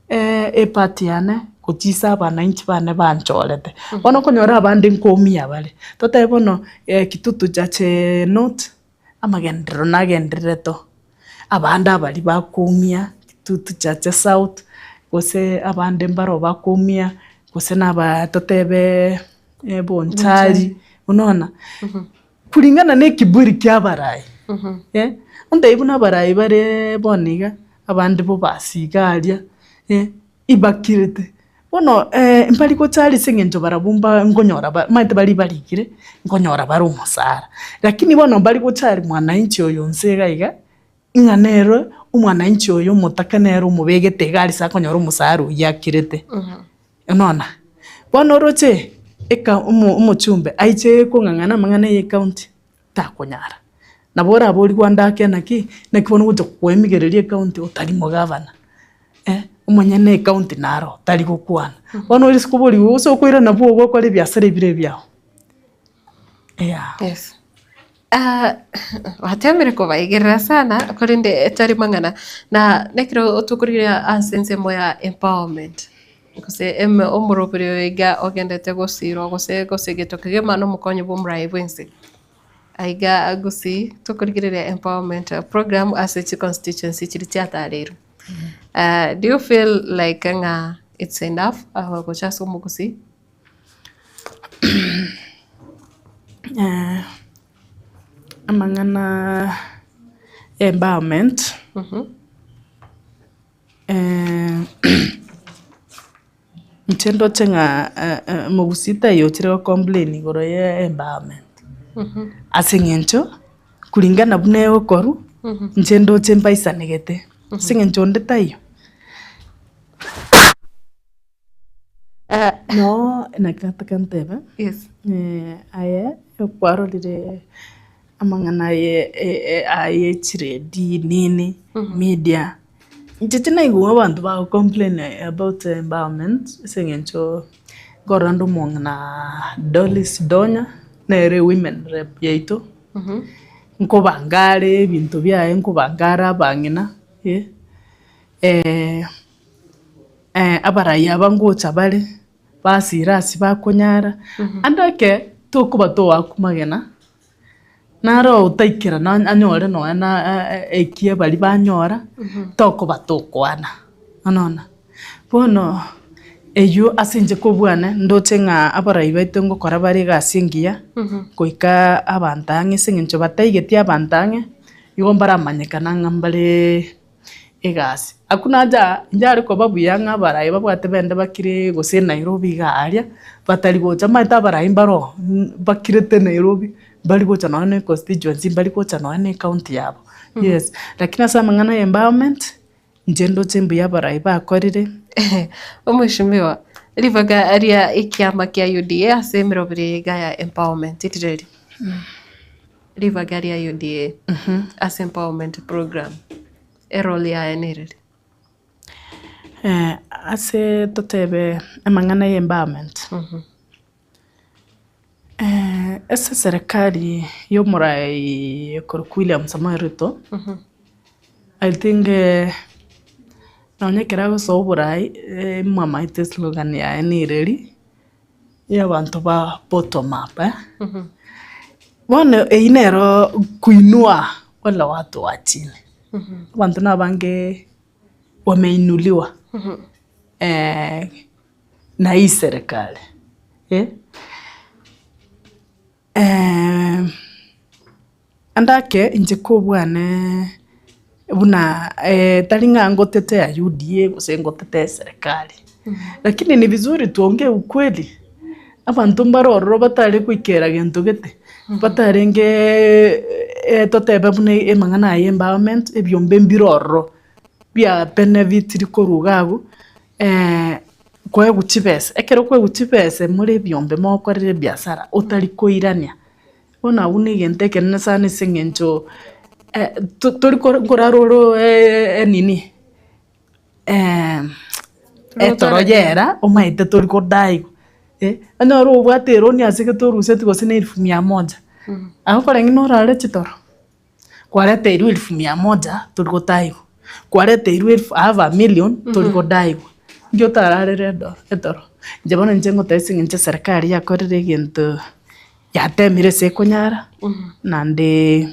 Epart yane gochisa abananchi bane banchorete. Bono okonyora abande nkoumia bare, totebe bono Kitutu Church North, amagenderero nagendererete oo, abande abaria bakoumia Kitutu Church South, gose abande mbaro bakoumia, gose naba totebe Bonchari, unaona? Kulingana na ekiburi kia abarai, ontebie buna abarai bare bono iga, abande bo basiga aria, ibakirete. Bono mbari gocha aria ase eng'encho barabwo mba nkonyora ba omanyete baria barikire, nkonyora bare omosara. Lakini bono mbari gocha aria mwananchi oyo inse iga iga, ng'a nere omwananchi oyo omotaka nere omobegete iga aria ase akonyora omosara oyio akirete. Unaona? Bono oroche eka omo omochumbe aiche kong'ang'ana amang'ana ya ecounty, takonyara. Nabo oraborigwe ande ake naki, naki bono ogocha koemigereria ecounty otari mogavana eh, omonyene ecounty naro tari gokwana. Bono ore ase koborigwa gose okoirana bwogo okore ebiasara ebire ebiago, yeah. Yes. Gwatemire kobaigerera sana korende etari mang'ana, na nekero tokorigereria ase ensemo ya empowerment, gose eme omoroberi oyo iga ogendete gosirwa gose gosegetwa kegima na omokonyi bwa omorai bwa ense. Aiga gusii tokorigereria empowerment program ase chiconstituency chiria chiatareirwe. Do you feel like ng'a it's enough gocha ase omogusii? Amang'ana ya empowerment, inche ndoche ng'a omogusii taiyo ochire go complain igoro ya empowerment, ase eng'encho kulingana buna egokorwa, inche ndoche mbaisanegete, ase eng'encho onde taiyo. Noo naki nataka ntebe, Yes. aye kwarorire amang'ana aye aye chiredi nini, media, inche tinaigwa abanto bago complain about empowerment ase eng'encho nkorora nde omong'ina Doris Donya, nere women rep yaito, nkobanga are ebinto biaye, nkobanga are abang'ina Abarai aba ngocha bare, basira ase bakonyara, ande eke tokoba toakwa magena, naro otaikerana anyore nonya na ekia baria banyora, tokoba tokwana, unaona. Bono eywo ase inche kobwana ndoche ng'a abarai baito ngokora bare egasi engiya, goika abanto ang'e ase eng'encho bataigeti abanto ang'e, nigo mbaramanyekana ng'a mbareee. egasi. Akwo nacha inche are koba buya ng'a abarai babwate bende bakire gose Nairobi iga aria, batari gocha omanyete abarai mbaro bakirete Nairobi, mbari gocha nonye na econstituency, mbari gocha nonye na ecounty yabo, yes. Lakini ase amang'ana ya empowerment, inche ndoche mbuya abarai bakorire. Omweshimiwa, ribaga ria ekiama kia UDA ase emeroberi eye iga ya empowerment rireri? Ribaga ria UDA ase empowerment program, erole yaye nereri? Ase totebe amang'ana ya empowerment, ase eserekari ya omorai okorokwa William Samoei Ruto, I think nonye ekero agosoa oborai, mwamaete eslogan yaye nereri. Y'abanto ba bottom up eh. Bono eyio nero kuinua wale watu wa chini. Abanto nabange wameinuliwa na hii serikali eh. Ande ake inche kobwane buna tari ng'a ngotetea UDA gose ngotetee eserekari, lakini ni vizuri tuongee ukweli, abanto mbare ororo batare goikera gento gete, batarenge totebe buna amang'ana aya empowerment, ebiombe mbire ororo, bia benefitiri korwa iga abwo, koegwa chibesa, ekero okoegwa chibesa more ebiombe mogokorera ebiasara otari koirania. Bono abwo na egento ekenene sana ase eng'encho tori nkorara ore enini etoro yera omanyete tori kodaiwa onyore obwate eroni ase gete orusetie gose na elfu mia moja, agokora ng'a norare chitoro, kwareteirwe elfu mia moja tori gotaiwa, kwareteirwe elfu half a million tori kodaiwa, inki otararere etoro? Inche bono inche ngoteba ase eng'encho eserekari yakorire egento. Yatemire ase ekonyara, naende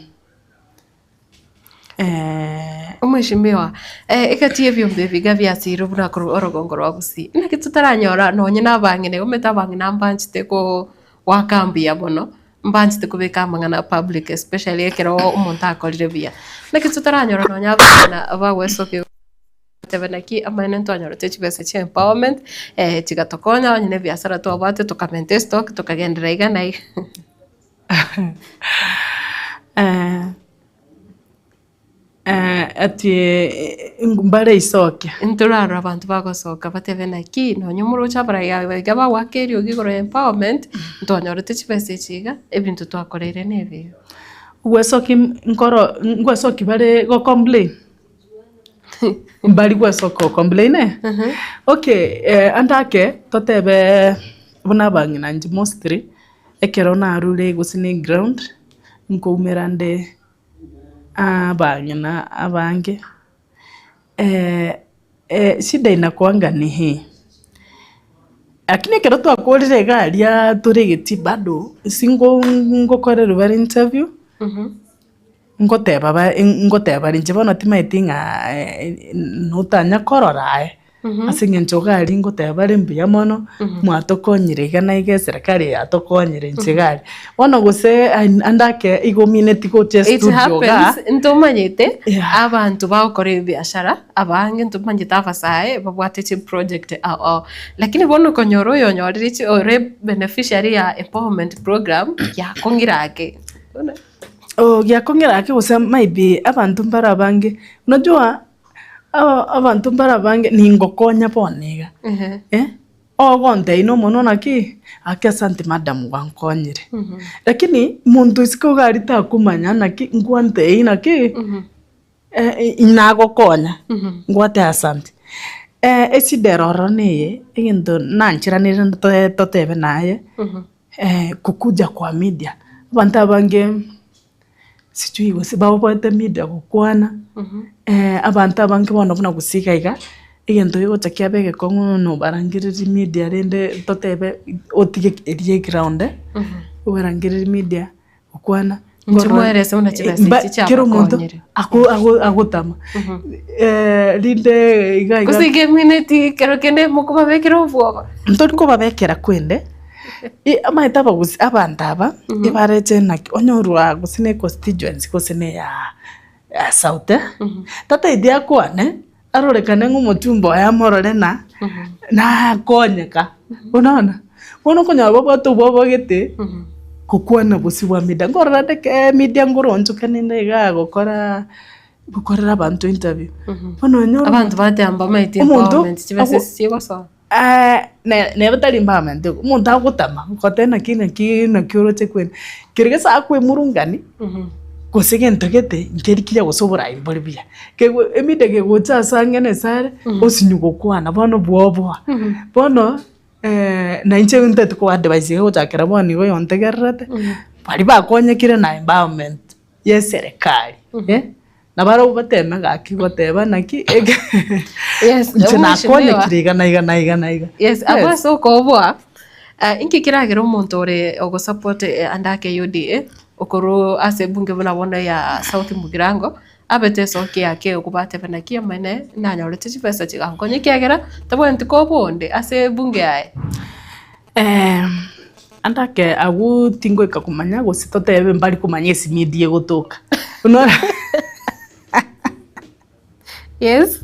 Omweshimiwa, egati y'ebiombe ebi iga biaseirwe buna korwa orogongo rwa Gusii, naki totaranyora nonye na abang'ina igo omanyete abang'ina mbanchete goaka mbuya mono, mbanchete kobeka amang'ana public especially ekero omonto akorire buya. Naki totaranyora nonye abang'ina bagwesokia. Tebe naki amaene ntwanyorete chibesa chia empowerment, chigatokonya onye na ebiasara twabwate tokamenta estock tokagenderera iga na iga. Ati mbare isokia. Ntorarore abanto bagosoka batebe naki nonye omoroche abarai aba iga bagoaka eriogi igoro ya empowerment, ntwanyorete chibesa echi iga, ebinto twakoreire nebi iga. Gwesoki nkoro ngwesoki bare go complain. Mbari gwesoka go complain eh? Okay, ande ake totebe buna abang'ina inche mostly, ekero narure gose na eground, nkoumera nde abang'ina abange, shida inakuanga ni hii, lakini ekero twakorire iga aria tore egetii bado, ase ngokorerwa bare interview. Ngoteba ba ngoteba inche bono timaeti ng'a notanya korora aye, ase eng'encho iga aria ngoteba bare mbuya mono, mwatokonyire iga na iga eserekari eye yatokonyire inche iga aria. Bono gose ande ake igo omineti gocha It estudio igaa. happens, ntomanyete Yeah. abanto bagokora ebiashara abange ntomanyete abasae babwate chiproject ao ao, lakini bono okonyora oyo onyorire chi ore beneficiary ya empowerment program yakong'ire ake. Bono. Oh giakong'era ake gose maybe abanto mbare abange, unajua abanto mbare abange ningokonya bono iga, eh, ogontebia na omonwa naki, gaki asante madam gwankonyire. Lakini monto isiko iga aria takomanya naki ngwantebia naki, nagokonya, ngwate asante. Eshida ere ororo neye, egento nancheranire totebe naye. Kokuja kwa media, abanto abange sijui gose baoboete media gokwana, abanto abange bono buna gose iga iga, egento kegocha kiaba egekong'u nobarangereria media rende totebe otige eria eground, obarangererie media gokwana, Inche mwerese buna chibesa echi kera omonto chiabakonyire. agotama, rinde iga iga. Gose iga emineti ekero kende mokobabekera obwoba. Ntori kobabekera kwende, omanyete abagusi abanto aba, ebareche naki onye orwa gose ne econstituency gose ne ya south, tataeti akwane, arorekane ng'a omochumba oye amorore na nakonyeka, unaona? Bono okonyora babwate obwoba gete, gokwana bosio bwa media, nkorora ande ekee media nkoronchoka nende igaa gokora gokorera abanto interview. Bono onyore Abanto bateba mbamaeti omonto empowerment chibesa ago esi chigosoa. neba tari empowerment omonto agotama goteba naki naki naki oroche kwene. Kere gese akoemurungani, gose gento gete nkeri kiya gose oborai mbori buya. Kego emedia kegocha ase ang'e na ase are, osinywa gokwana bono bwoboa. Bono na inche ntagete ko advise iga gochakera bono igo oyontegererete, baria bakonyekire na empowerment ya eserekari eh, nabarabwo bateme gaki goteba naki eke Yes, inche omweshimiwa. nakonyekire iga na iga na iga na iga. Yes, abwo Yes. ase okoboa, inki keragere omonto ore ogosupport ande ake UDA, okorwa ase ebunge buna bono ya South Mugirango, abete esoki yake okobatebia naki amaene nanyorete chibesa chigankonya ekiagera tabwenereti koba onde ase ebunge yaye. Ande ake agwo tingoika komanya gose totebe mbari komanya esimiti egotoka. Buna Yes.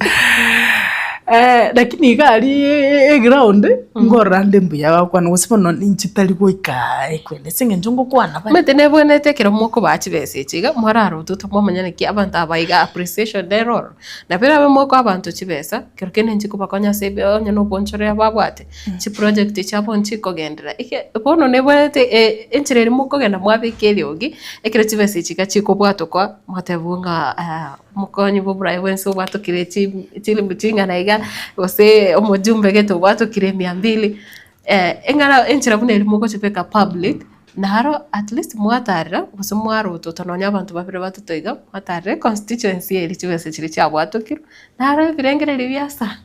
Lakini iga aria eground, nkorora ande mbuya bagokwana gose bono ninche tari goika ekwenda ase eng'encho ngokwana bare. Omanyete nebwenerete ekero mokobaa chibesa echi iga, mwararotwe mwamanya naki abanto aba iga appreciation nere ororo. Nabo erabe mokoa abanto chibesa, kero kende nchikobakonya ase ebi onye na obonchoreria babwate, chiproject chiabo nchikogenderera. Eke bono nebwenerete enchera eria mokogenda mwabeka eriogi, ekero chibesa echi iga chikobwatokwa, mwatebigwa ng'a omokonyi bwa oborai bwensi obwatokire chi chilifu ching'ana iga, gose omojumbe gete obwatokire mia mbili, eng'ana enchera buna eria mogochibeka public, Naro at least mwatarera gose mwarotota nonya abanto babere batato iga, mwatarera econstituency eria chibesa chiria chiabwatokirwe, naro ebirengererio biasa.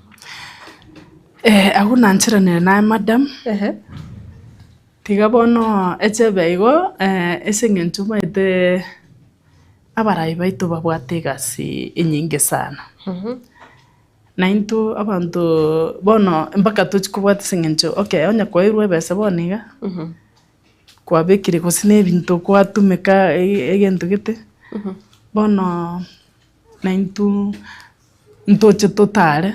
Agwo nancheranire naye madam, Ehe. tiga bono echebe igo ase eng'encho omanyete abarai baito babwate egasi enyinge sana. Naintwe abanto bono mpaka tochie kobwata ase eng'encho okay onye kwairwe ebesa bono iga, kwabekire gose na ebinto kwatumeka egento gete, bono naintwe ntoche totare,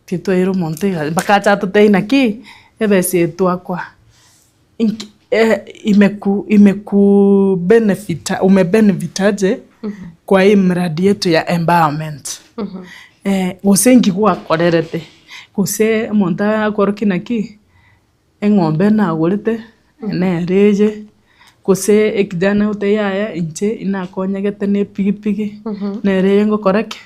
titwaira omonto iga mpaka ache atotebie naki, ebesa eye twakoa. Inki imeku imeku benefit umebenefit aje kwa hii mradi yetu ya empowerment gose inki gwakorerete, gose omonto akorokia naki, eng'ombe nagorete nere eye, gose ekijana agotebia yaya inche inakonyegete na epigipigi, nere eye ngokora ki.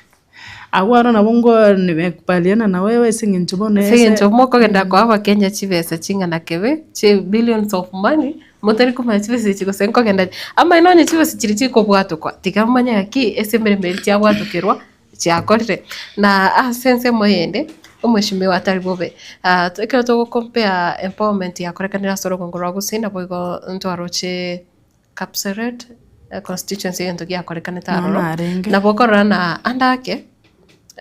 Agwo aro nabo ngo nimekubaliana na wewe ase eng'encho bono Ase eng'encho mokogenda koa abakenya chibesa ching'ana kebe, chi billions of money, motari komanya chibesa echi gose nkogenda amaene onye chibesa chiria chikobwatokwa, tiga momanye ng'aki ase emeremo eria chiabwatokerwa chiakorire. Na ase ensemo eyende, omweshimiwa atari bobe, ekero togo compare empowerment yakorekanire ase orogongo rwa gusii naboigo ntwaroche Kapseret constituency egento giakorekanete Nonya aroro, narenge. nabo okorora na ande ake,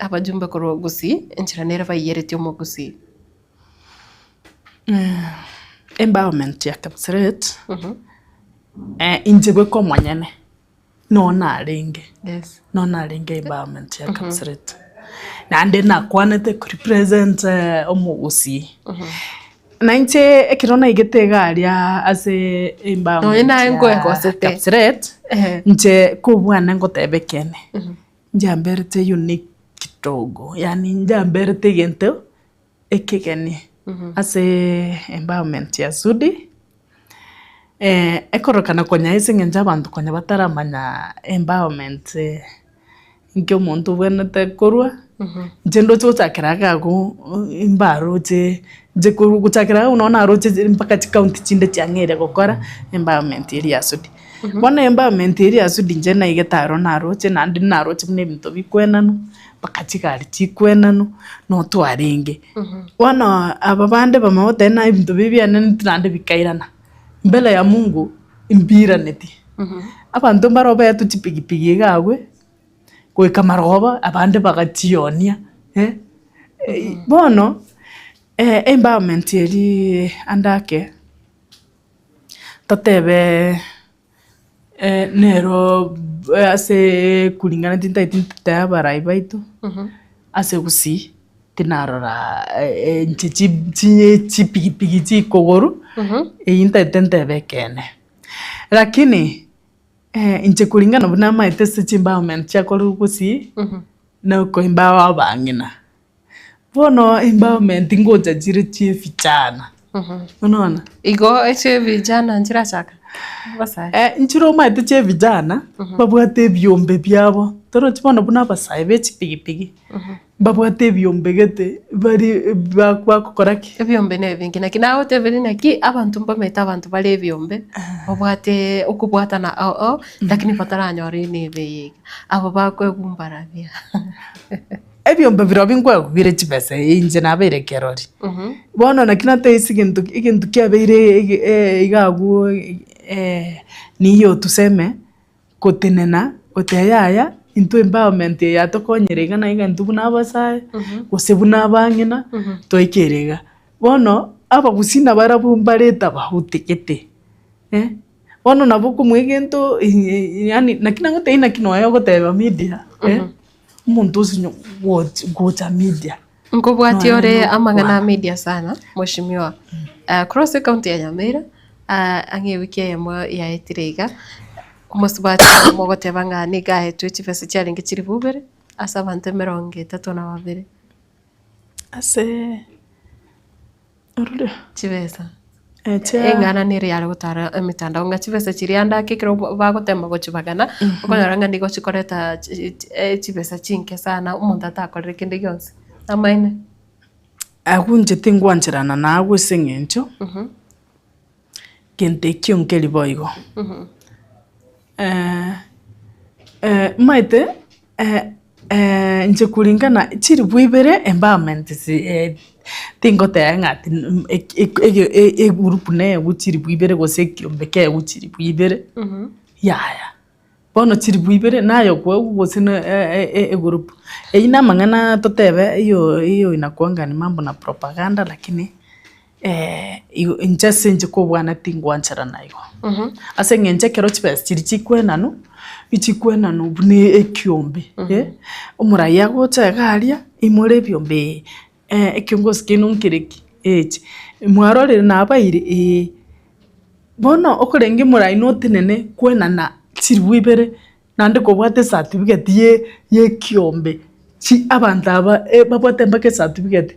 abajumbe korwa Gusii, enchera nere baiyeretie omogusii. Empowerment ya Kapseret, inche bweka omonyene, nonya narenge, Yes. nonya narenge empowerment ya Kapseret. Naende nakwanete korepresent omogusii. Na inche ekero naigete iga aria ase Nonya naye empowerment ya nkoegosete. Kapseret, Ehe. inche kobwane ngoteba ekeene, njamberete unique kidogo, yaani njamberete egento ekegeni ase empowerment ya Sudi, ekorokana konya ase eng'encho abanto konya bataramanya empowerment inki omonto obwenerete korwa, inche ndoche gochakera iga abwo mbaroche inche korwa gochakera iga nonye naroche mpaka chicounty chinde chiang'eire gokora empowerment eria ya Sudi. Bono empowerment eria ya Sudi inche naigete aro naroche naende naroche buna ebinto bikwenanwa, mpaka chigari chikwenanwa, notwarenge. Bono aba bande bamanya goteba ng'a ebinto biria bianenetwe naende bikairana, mbele ya Mungu mbiiraneti. Abanto mbaro baetwe chipigipigi iga abwe, goika marogoba abande bagachionia bono empowerment eria ande ake, totebe nero ase kuringana tintageti ntotebe abarai baito, ase gusii tinarora inche chipigipigi chikogorwa, eywo ntagete ntebe ekeene. Lakini inche kuringana buna amaete ase chiempowerment chiakorwa gusii, na okoempower abang'ina. Bono empowerment ngocha chire chia ebichana, unaona? Igo echio ebijana nchirachaka abasae. Inchire omanyete chia ebijana, babwate ebiombe biabo, torochi bono buna abasae be chipigipigi, mbabwate ebiombe gete bare bagokora ki? Ebiombe na ebinge naki nagotebirie naki abanto mbamaete abanto bare ebiombe, babwate okobwatana ao ao, lakini bataranyora enibo eye iga, abo bakoegumbarabia. Ebiombe birobio nkoegwa bire chibesa inche nabeire kerori. Bono naki natebia egento egento kiabeire ege iga abwo niyo tuseme gotenena goteba yaya intwe empowerment eye yatokonyire iga na iga intwe buna abasae, gose buna abang'ina, twaikire iga. Bono. Abagusii nabarabwo mbare etafauti gete, eh, bono nabo okomoa egento yaani naki nagotebia naki nonya ogoteba media, eh, omonto osinye goch gocha media. Nkobwatia Nonya ore nokwana. amang'ana a media sana mheshimiwa. Korwa ase ekaunti ya Nyamira, ang'e ewiki eyemo yaetire iga, omosubati oyomo ogoteba ng'a nigo aetwe chibesa chiarenge chilifu ibere ase abanto emerongo etato na babere. Ase orore. Chibesa. Eh, chia- Eng'ana nere yare gotara emetandao ng'a chibesa chiria ande ake ekero bagotema gochibagana, okonyora ng'a nigo chikoreta chi- chi- eh, chibesa chinke sana omonto atakorire kende gionsi. Amaene? Agwo inche tingwancherana naagwo ase eng'encho, gento ekio nkeri boigo. Omanyete inche kulingana chilifu ibere empowerment si tingoteba ng'a ati egroup neyegwe chilifu ibere gose ekiombe keegwe chilifu ibere, yaya. Bono chilifu ibere naye okoegwa gose na egroup. Eyio na amang'ana totebe hiyo hiyo inakuanga ni mambo na propaganda lakini igo inche ase inche kobwana tingwancherana igo. Ase eng'encho ekero chibesa chiria chikwenanwa, echikwenanwa buna ekiombe omorai agocha iga aria, imore ebiombe ee, ekiongosi kiaino nkere ki? Echi, mwarorire nabaire? Ee. Bono okorenge omorai notenene kwenana chilifu ibere naende kobwate ecertificate ye ye ekiombe chi abanto aba babwate mpaka ecertificate.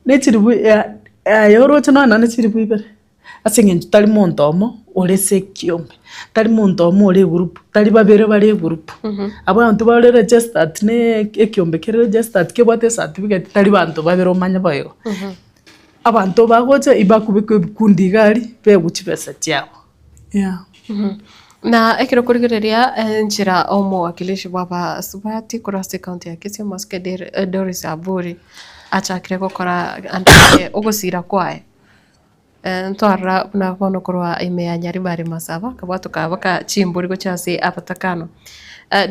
Ne chilifu aye oroche nonya nonye chilifu ibere, ase eng'encho tari monto omo ore ase ekiombe, tari monto omo ore egroup, tari babere bare egroup. Abwo abanto bare registered na ekiombe kere registered kebwate ecertificate tari banto babere omanye boigo. Abanto bagocha ibakobekwa ebikundi iga aria, begwe chibesa chiabo, yeah. Na ekero okorigereria enchera omowakilishi bw'abasubati korwa ase ekaunti ya Kisii omosike Doris Aburi achakire gokora ande ase ogosira kwaye, ntwarora buna bono korwa ime ya Nyaribari Masaba akabwatoka baka chimbori gochia ase abatakano.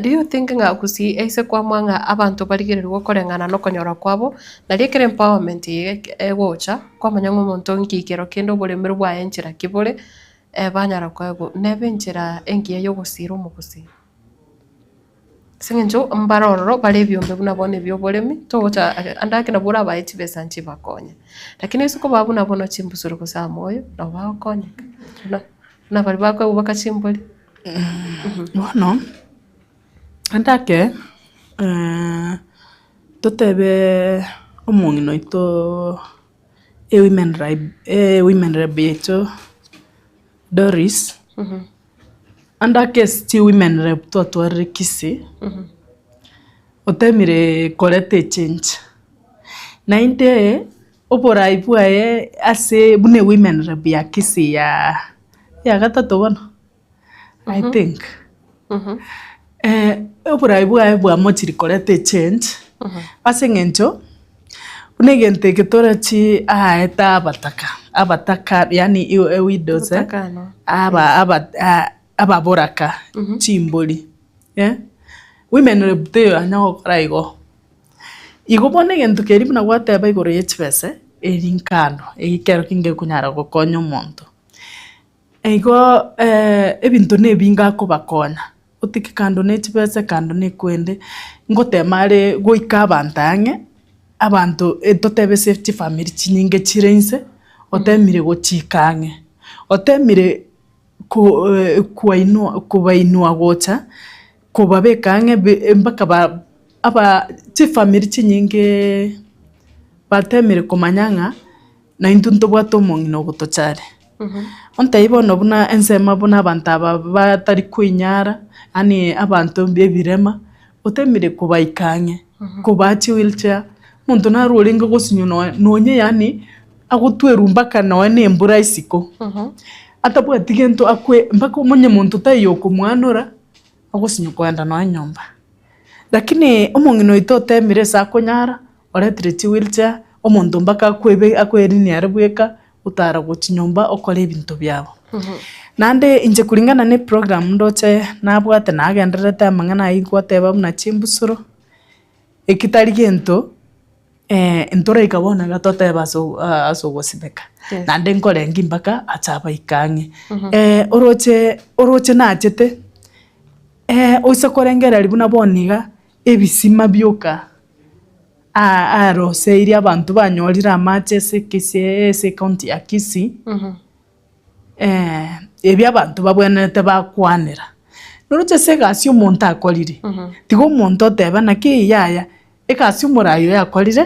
Do you think ng'a gusii ase kwamua ng'a abanto barigererigwe koreng'ana na okonyora kwabo, nario ekero empowerment eye egocha, kwamanya ng'a omonto nki ekero kende oboremero bwaye enchera ki bore, banyara koegwa nebe enchera engiya yogosira omogusii. Ase eng'encho mbare ororo bare ebiombe buna bono ebia oboremi, togocha ande ake nabo orabae chibesa nchibakonye. Lakini ase okobaa buna bono chimbusuro gose amoyo, nabo bagokonyeka buna buna baria bakoegwa mpaka chimbori. Bono, ande ake totebe omong'ina oito ewomen rep ewomen rep yaito Doris, ande ake ase chiwomen rep twatwarire Kisii, otemire koreta echange. Naende oborai bwaye ase buna ewomen rep ya Kisii ya ya gatato bono. I think oborai bwaye bwamochire koreta echange ase eng'encho buna egento eke torachi aete abataka, abataka yaani ewidows Abatakano. aba aba ababoraka chimbori women rep teiyo yanya gokora igo. Igo bono egento keria buna gwateba igoro ye chibesa eri nkando, eki kero kengekonyara gokonya omonto. Igo ebinto nebinge akobakonya, otike kando ne chibesa kando na ekwende, ngotema are goika abanto ang'e, abanto totebe ase chifamiri chinyinge chire inse, otemire gochika ang'e, otemire ko koainwa kobainwa gocha, kobabeka ang'e be mpaka ba aba chifamiri chinyingeee batemire komanya ng'a. Naintwe ntobwate omong'ina ogotochare. Ontebie bono buna ensemo buna abanto aba batari koinyara, yaani abanto b'ebirema, otemire kobaika ang'e, kobaa chiwheelchair, omonto naro orenge gosinywa nonya nonye yaani agotwerwa mpaka nonya na embura isiko, atabwati gento akwe mpaka omonye monto taiyo okomwanora, agosinywa kogenda nonya nyomba. Lakini omong'ina oito otemire ase akonyara. Oretire chiwheelchair, omonto mpaka akwebe akoerinia are bweka, otara gochia nyomba okore ebinto biabo. Naende inche kulingana na eprogram ndoche nabwate nagendererete amang'ana ayio gwateba buna chimbusuro, eki tari gento. Ntoraika bono iga totebe ase ase ogosimeka, Yes. naende nkorengi mpaka ache abaike ang'e. Oroche oroche nachete, oise korengereria buna bono iga, ebisima bioka aa aroseirie abanto banyorire amache ase ekisii ase ecounty ya Kisii, ebi abanto babwenerete bakwanera. Noroche ase egasi omonto akorire, tiga omonto oteba naki yaya, Egasi omoraai oyo akorire,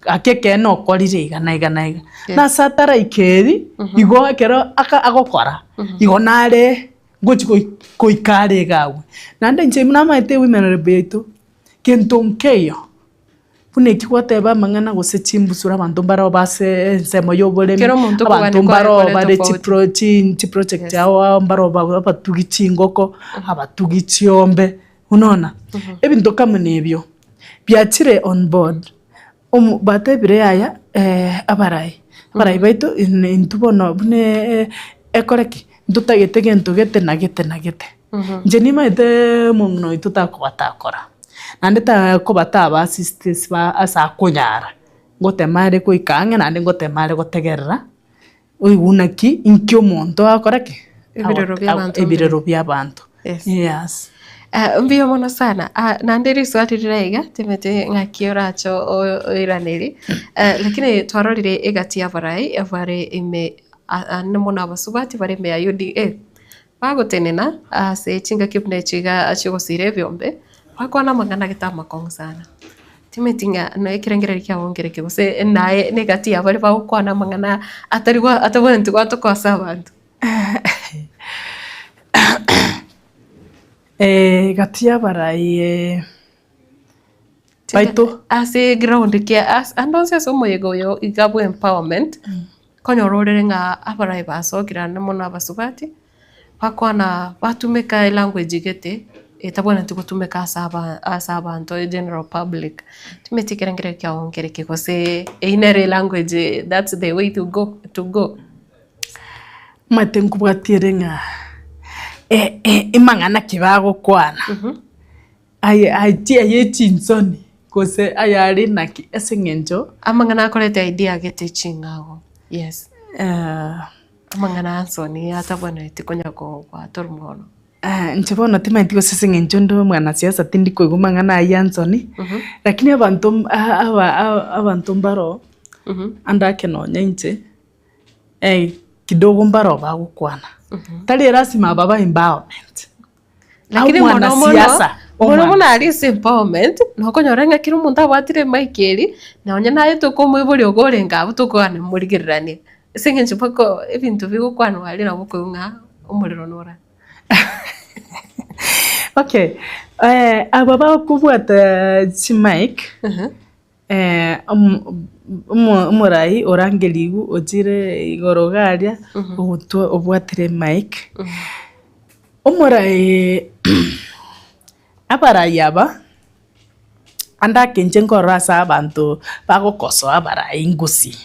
gaki ekeene okorire iga na iga na iga. Nase ataraika eri, igo ekero aka agokora, igo nare ngochi goi goika are iga agwo. Naende inche namaete women rep yaito, gento nkeiyo, buna eki gwateba amang'ana gose chimbusuro abanto mbaro base ensemo ya oboremi, Kera omonto abanto okogania kwaye mbaro kore bare tofauti. chipro chi chiproject Yes. ao ao mbaro ba abatugi chingoko, abatugi chiombe. Unaona? Ebinto kama nebio biachire on board, omo batebire yaya abarai, abarai baito in intwe bono buna ekore ki? Ntotagete gento gete na gete na gete. Inche nimaete omong'ina oito takoba takora, naende takoba taba assist ba ase akonyara, ngotema are goika ang'e naende ngotema are gotegerera. Oigwe naki inki omonto agokora ki? Ebirero bia abanto Ebirero bia abanto. Yes. Yes. Ah, mbuya mono sana. Ah, naende riswali rire iga timeti ng'aki orache o- oiraneri. Eh, lakini twarorire egati y'abarai bare ime a- ane mono abasubati bare ime ya UDA. Bagotenena ase chingaki buna echi iga chi'ogosiira ebiombe, bakwana amang'ana gete amakong'u sana. Timanyeti ng'a nonya ekerengererio kiabo nkereke gose naye na egati yabo baria bagokwana amang'ana atari gwa atabwenereti gwatoka ase abanto. Egati y'abarai baito. Ase eground kia ase ande onsi ase omoyega oyo iga bwa empowerment. Nkonyora orere ng'a abarai basokire ande mono abasubati, bakwana batumeka elanguage gete etabwenereti gotumeka ase aba ase abanto egeneral public. Timanyeti ekerengererio kiago nkereki gose eywo nere elanguage that's the way to go to go. Omanyete nkobwatie ere ng'a emang'ana ki bagokwana. Aye aye aye chinsoni gose ayare naki ase eng'encho. Amang'ana akorete idea gete ching'ago yes. Amang'ana a nsoni atabwenereti konya kobwata omono. Inche bono timanyeti gose ase eng'encho nde omwanasiasa tindi koigwa amang'ana ayio a nsoni, lakini abanto aba abanto mbaro ande ake nonya inche, kidogo mbaro bagokwana, tari erasima aba ba empowerment. Lakini mono mono, Omwanasiasa, mono omwana. mono aria ase empowerment, nokonyora ng'a kera omonto abwatire emic eria, nonye naye tokomoiboria iga orenge abwo tokogana morigereranie. Ase eng'encho mpaka ebinto bigokwanwa aria nabo okoigwa ng'a omorero nore. Okay, aba bakobwata chimic, omorai orangerigwe ochire igoro iga aria, ogotwa obwatire emic. Omorai abarai aba, ande ake inche nkorora ase abanto bagokosoa abarai ngusii.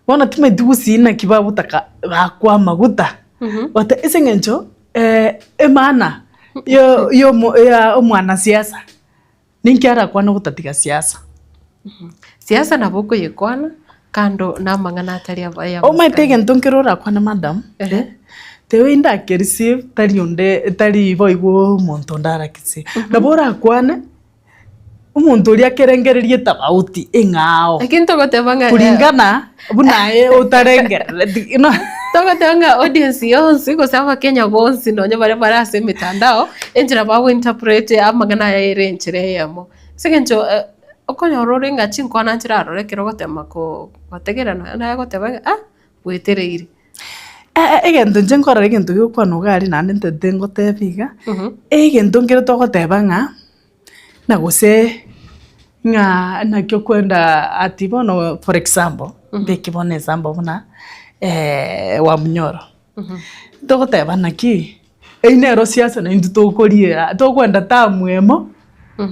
Bono timanyeti gusii naki bagotaka bakwa amaguta, but ase eng'encho emaana yo ya omwanasiasa. Ninki arakwane gotatiga siasa? Siasa nabo okoyekwana kando na amang'ana atari aya Omanyete egento nkere orakwane madam, the way ndakereceive tari onde tari boigo omonto onde arakereceive. Nabo orakwane, omonto oria akerengererie tofauti eng'ao. Lakini togoteba ng'a Kulingana buna aye otarengerereti. Togoteba ng'a audience yonsi gose abakenya bonsi nonye baria bare ase emitandao, enchera bago interpret amang'ana aya ere enchera eyemo. Ase eng'encho okonyora ore ng'a chinkwana nchirarore ekero ogotema ko gotegerera nonya naye agoteba ng'a ah bwetereire. Egento inche nkorora egento gegokwana iga aria naende ntete ngoteba iga, egento nkere togoteba ng'a. Na gose ng'a naki okwenda ati bono for example, mbeke bono example buna Wamunyoro, togoteba naki, eywo nero siasa naintwe tokoriera tokwenda term emo,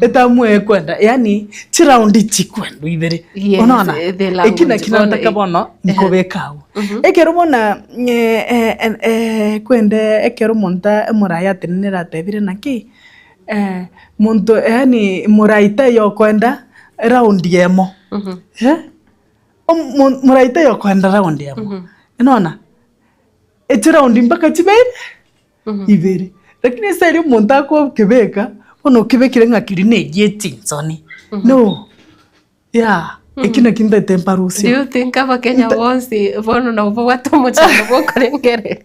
eterm eye ekwenda yaani chiroundi chikwendwa ibere, Yes, unaona? the Eki language naki bono nataka bono nkobeka agwo. Ekero buna kwende ekero omonto omoraia atenenire atebire naki. Monto yaani morai taiyo okoenda eraundi emo. Eh, omo morai taiyo okoenda round emo, nona, echiraundi mpaka chibe ibe ibere, lakini ase erio omonto akokebeka, bono okebekire ng'a keria na egie chinsoni, no, yeah, ekio nakio ntaete Do mparusie. you think abakenya bonsi bono nabo babwate omochando bwa okorengereria?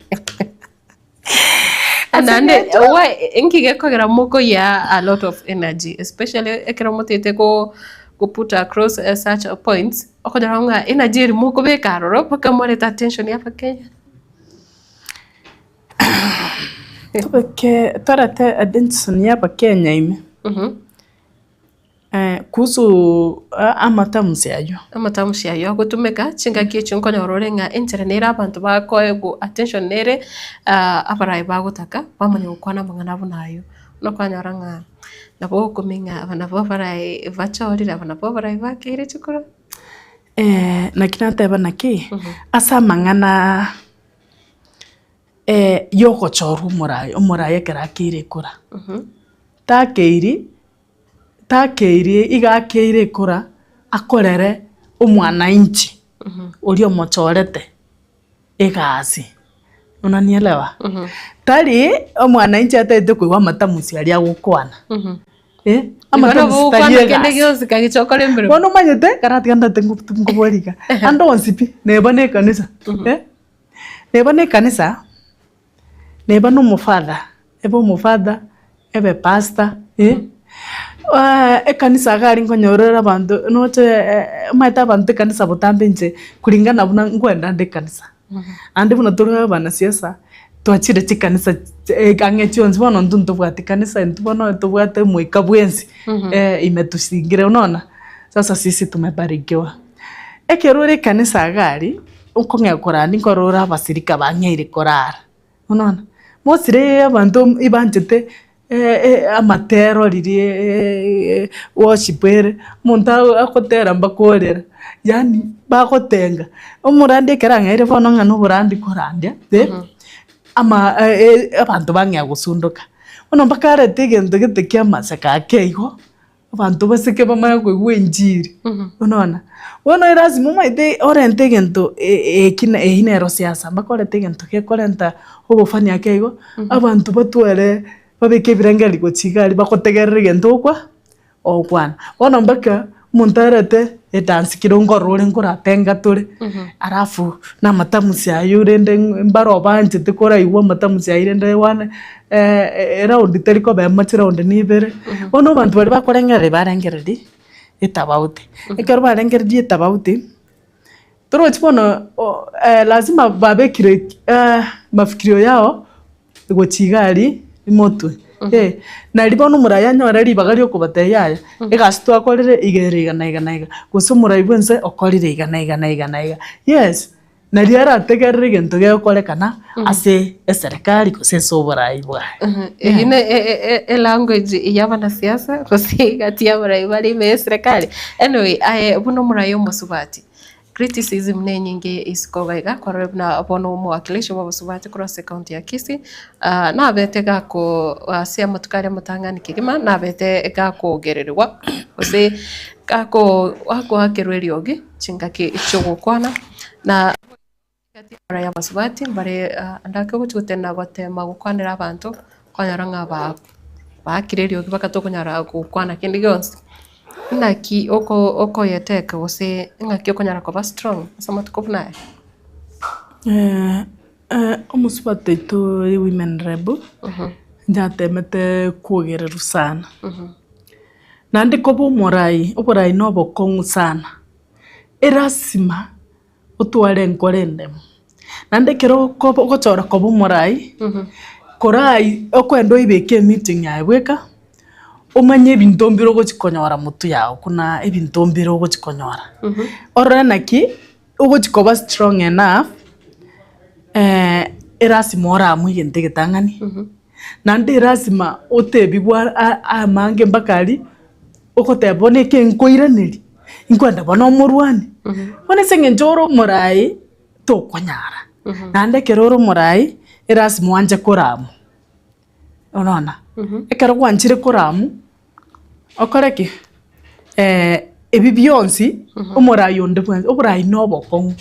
Naende why inki gekogera mokoyia a lot of energy especially ekero motete go go put across such points, okonyora ng'a energy eria mokobeka aroro mpaka morete attention ya abakenya. Tobeke torete attention ya abakenya ime. Kuhusu amatamsi ayio. Amatamshi ayio agotumeka chingaki echio nkonyora ore ng'a enchera nere abanto bakoegwa attention nere abarai bagotaka bamanya gokwana amang'ana buna ayio. Buna kwanyora ng'a nabo ogokumia ng'a aba nabo abarai bachorire, aba nabo abarai bakeire chikura. Naki nateba naki, ase amang'ana yogochorwa omorai, omorai ekero akeire ekura, takeiri. Takeiri iga akeire ekura akorere omwananchi oria omochorete egasi, unanielewa? Tari omwananchi atagete koigwa amatamusi aria agokwana, eh, amatamusi tari egasi. Bono omanyete, karatiga ndate nkobori iga, ande onsi pi, neba na ekanisa, eh, neba na ekanisa. Neba na omofather, ebe omofather, ebe pastor, eh, ekanisa iga aria nkonyorera abanto noche omanyete abanto ekanisa botambe inche kulingana buna nkoenda nde ekanisa, naende buna tore abanasiasa, twachire chikanisa ang'e chionsi bono intwe ntobwati kanisa intwe bono tobwate omoika bwensi imetusingire unaona, sasa sisi tumebarikiwa. Ekero ore ekanisa iga aria, okong'ea korandi nkorora ore abasirika bang'eire korara, unaona? Mostly abanto ibanchete amatero riria worship ere, omonto agotera mpaka orera, yaani bagotenga. Omorandi ekero ang'eire bono ng'a noborandi korandia, ama abanto bang'ea gosundoka. Bono mpaka arete egento gete kia amaseko ake igo. Abanto baseke bamanye koigwa enchiri, unaona? Bono elasima omanyete orente egento eki eywo nero siasa, mpaka orente egento gekorenta obofani ake igo, abanto batware babeke ebirengererio gochia iga aria bagotegerera egento okwa ogokwana. Bono mpaka omonto arete edansi kera nkorora ore nkoratenga tore, alafu na amatamusi aywo rende mbaro baanchete koraigwa amatamusi aywo rende one Eraundi teri koba emo chiraundi ni ibere, bono abanto baria bakorengereria barengereria etabauti. Ekero barengereria etabauti, torochi bono lazima babekire mafikirio yao gochia iga aria motwe, nari bono omorai anyore ribaga ria okobatebia yaya, egasi twakorire iga ere iga na iga na iga, gose omorai bwa ense okorire iga na iga na iga na iga, yes. Nario arategerere egento gegokorekana ase eserekari gose ase oborai bwaye. Eyio ne elanguage ya abanasiasa gose egati y'abarai bare ime y'eserekari. Anyway, aye buna omorai omosubati, criticism nenyinge isiko iga iga kwarorire buna bono omowakilishi bwa abasubati korwa ase ecounty ya Kisii, nabete gako ase amatuko aria amatang'ani kegima nabete gakogererigwa gose gako gakoakerwa eriogi. Chingaki chi'ogokwana, na gati y'amara y'abasubati mbare ande ake ogochia gotenena goteema gokwanera abanto, okonyora ng'a ba baakire eriogi mpaka tokonyara gokwana kende gionsi. Naki oko okoyeteka gose ng'aki okonyara koba strong ase amatuko buna aya? Omosubati oito women rep, nyatemete kwogererwa sana. Naende koba omorai, oborai na obokong'u sana, erasima otware enkoro endemu. Naende ekero okoba ogochora koba omorai, korai okoenda oibeke emeeting yaye bweka, omanye ebinto mbire ogochi konyora motwe yago buna ebinto mbire ogochi konyora. Orore naki ogochi koba strong enough, erasima oramwe egento egetang'ani. Naende erasima otebigwe amange mpaka aria, ogoteba bono eke nkoiraneria, inkwenda bono omorwanie. Bono ase eng'encho ore omoraai, tokonyara. Naende ekero ore omoraai, erasima oanche koramwa, unaona? Ekero gwanchire koramwa, okore ki? Ebi bionsi, omorai onde bwensi, oborai na obokong'u.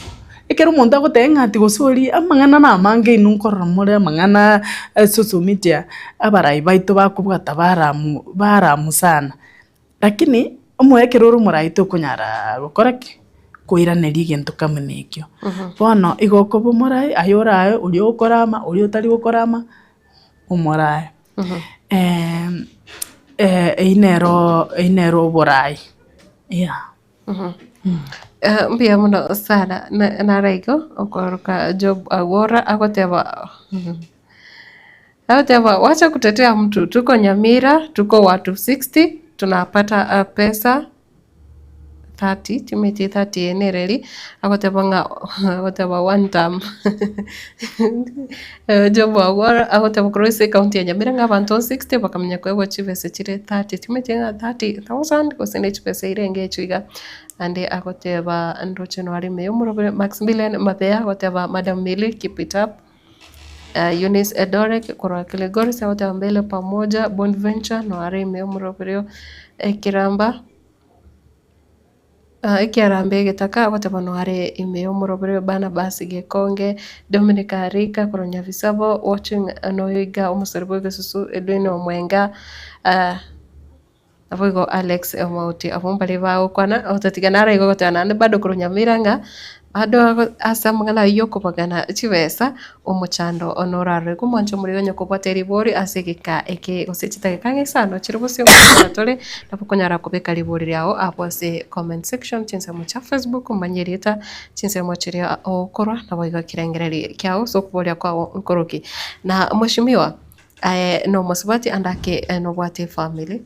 Ekero omonto agoteba ng'a ati gose oria amang'ana na amange inwe nkorora more amang'ana a social media, abarai baito bakobwata baramu baramu sana. Lakini omoyo ekero ore omorai tokonyara gokora ki? Koiraneria egento kama na ekio. Bono igo okoba omorai, aye orae oria okorama, oria otari gokorama, omorae. Eyio nero eyio nero oborai, yeah. Mbuya mono sana naro igo okoroka Job Agora agoteba agoteba wacha kutetea mtu tuko Nyamira tuko watu 60 tunapata pesa 30 timeti 30 eye nereri agoteba ng'a agoteba one term Job Agwara agoteba korwa ase ecounty ya Nyamira ng'a abanto 60 bakamanya koegwa chibesa chire 30 timeti ng'a 30,000 gose ne chibesa irenge echio iga. Naende agoteba ndoche nore ime ya omorobere Maximilian Mabeya agoteba Madam Milly keep it up. Eunice Edorek korwa Kilgoris agoteba mbele pamoja Bonventure nore ime ya omorobere Ekiramba. Ekiarambe egetaka agoteba noare ime y'omorobere Barnabas Gekonge, Dominic Arika korwa Nyabisabo watching noyo iga omosori bw'egesusu Edwin Omwenga, naboigo Alex Omauti abwo mbaria bagokwana otatiga naro igo ogoteba naende bado korwa Nyamira ng'a bado ase amang'ana ayio y'okobagana chibesa, omochando norarore. Omwancho omoriri onye kobwate ribori ase egeka eke gose chidakika ang'e isano chire bosio ngokwana tore, nabo okonyara kobeka ribori riao abwo ase comment section chinsemo chia Facebook omanye erieta chinsemo chiria ogokorwa naboigo ekerengererio kiao ase okoboria kwao nkoroki. Na mweshimiwa aye nomosubati ande ake nobwate efamiri.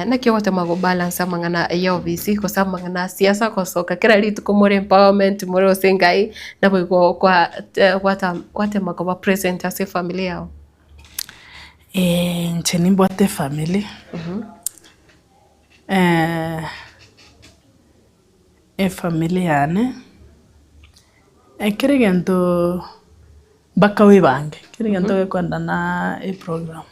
Naki ogotema go balance amang'ana ya ofisi gose amang'ana a siasa gosoka kera rituko more empowerment more gose ngai naboigo kwa gwata gwatema koba present ase efamiri yago. Inche nimbwate efamiri, efamiri yane, ekero egento mpaka oebange, kera egento gekoenda na eprogram.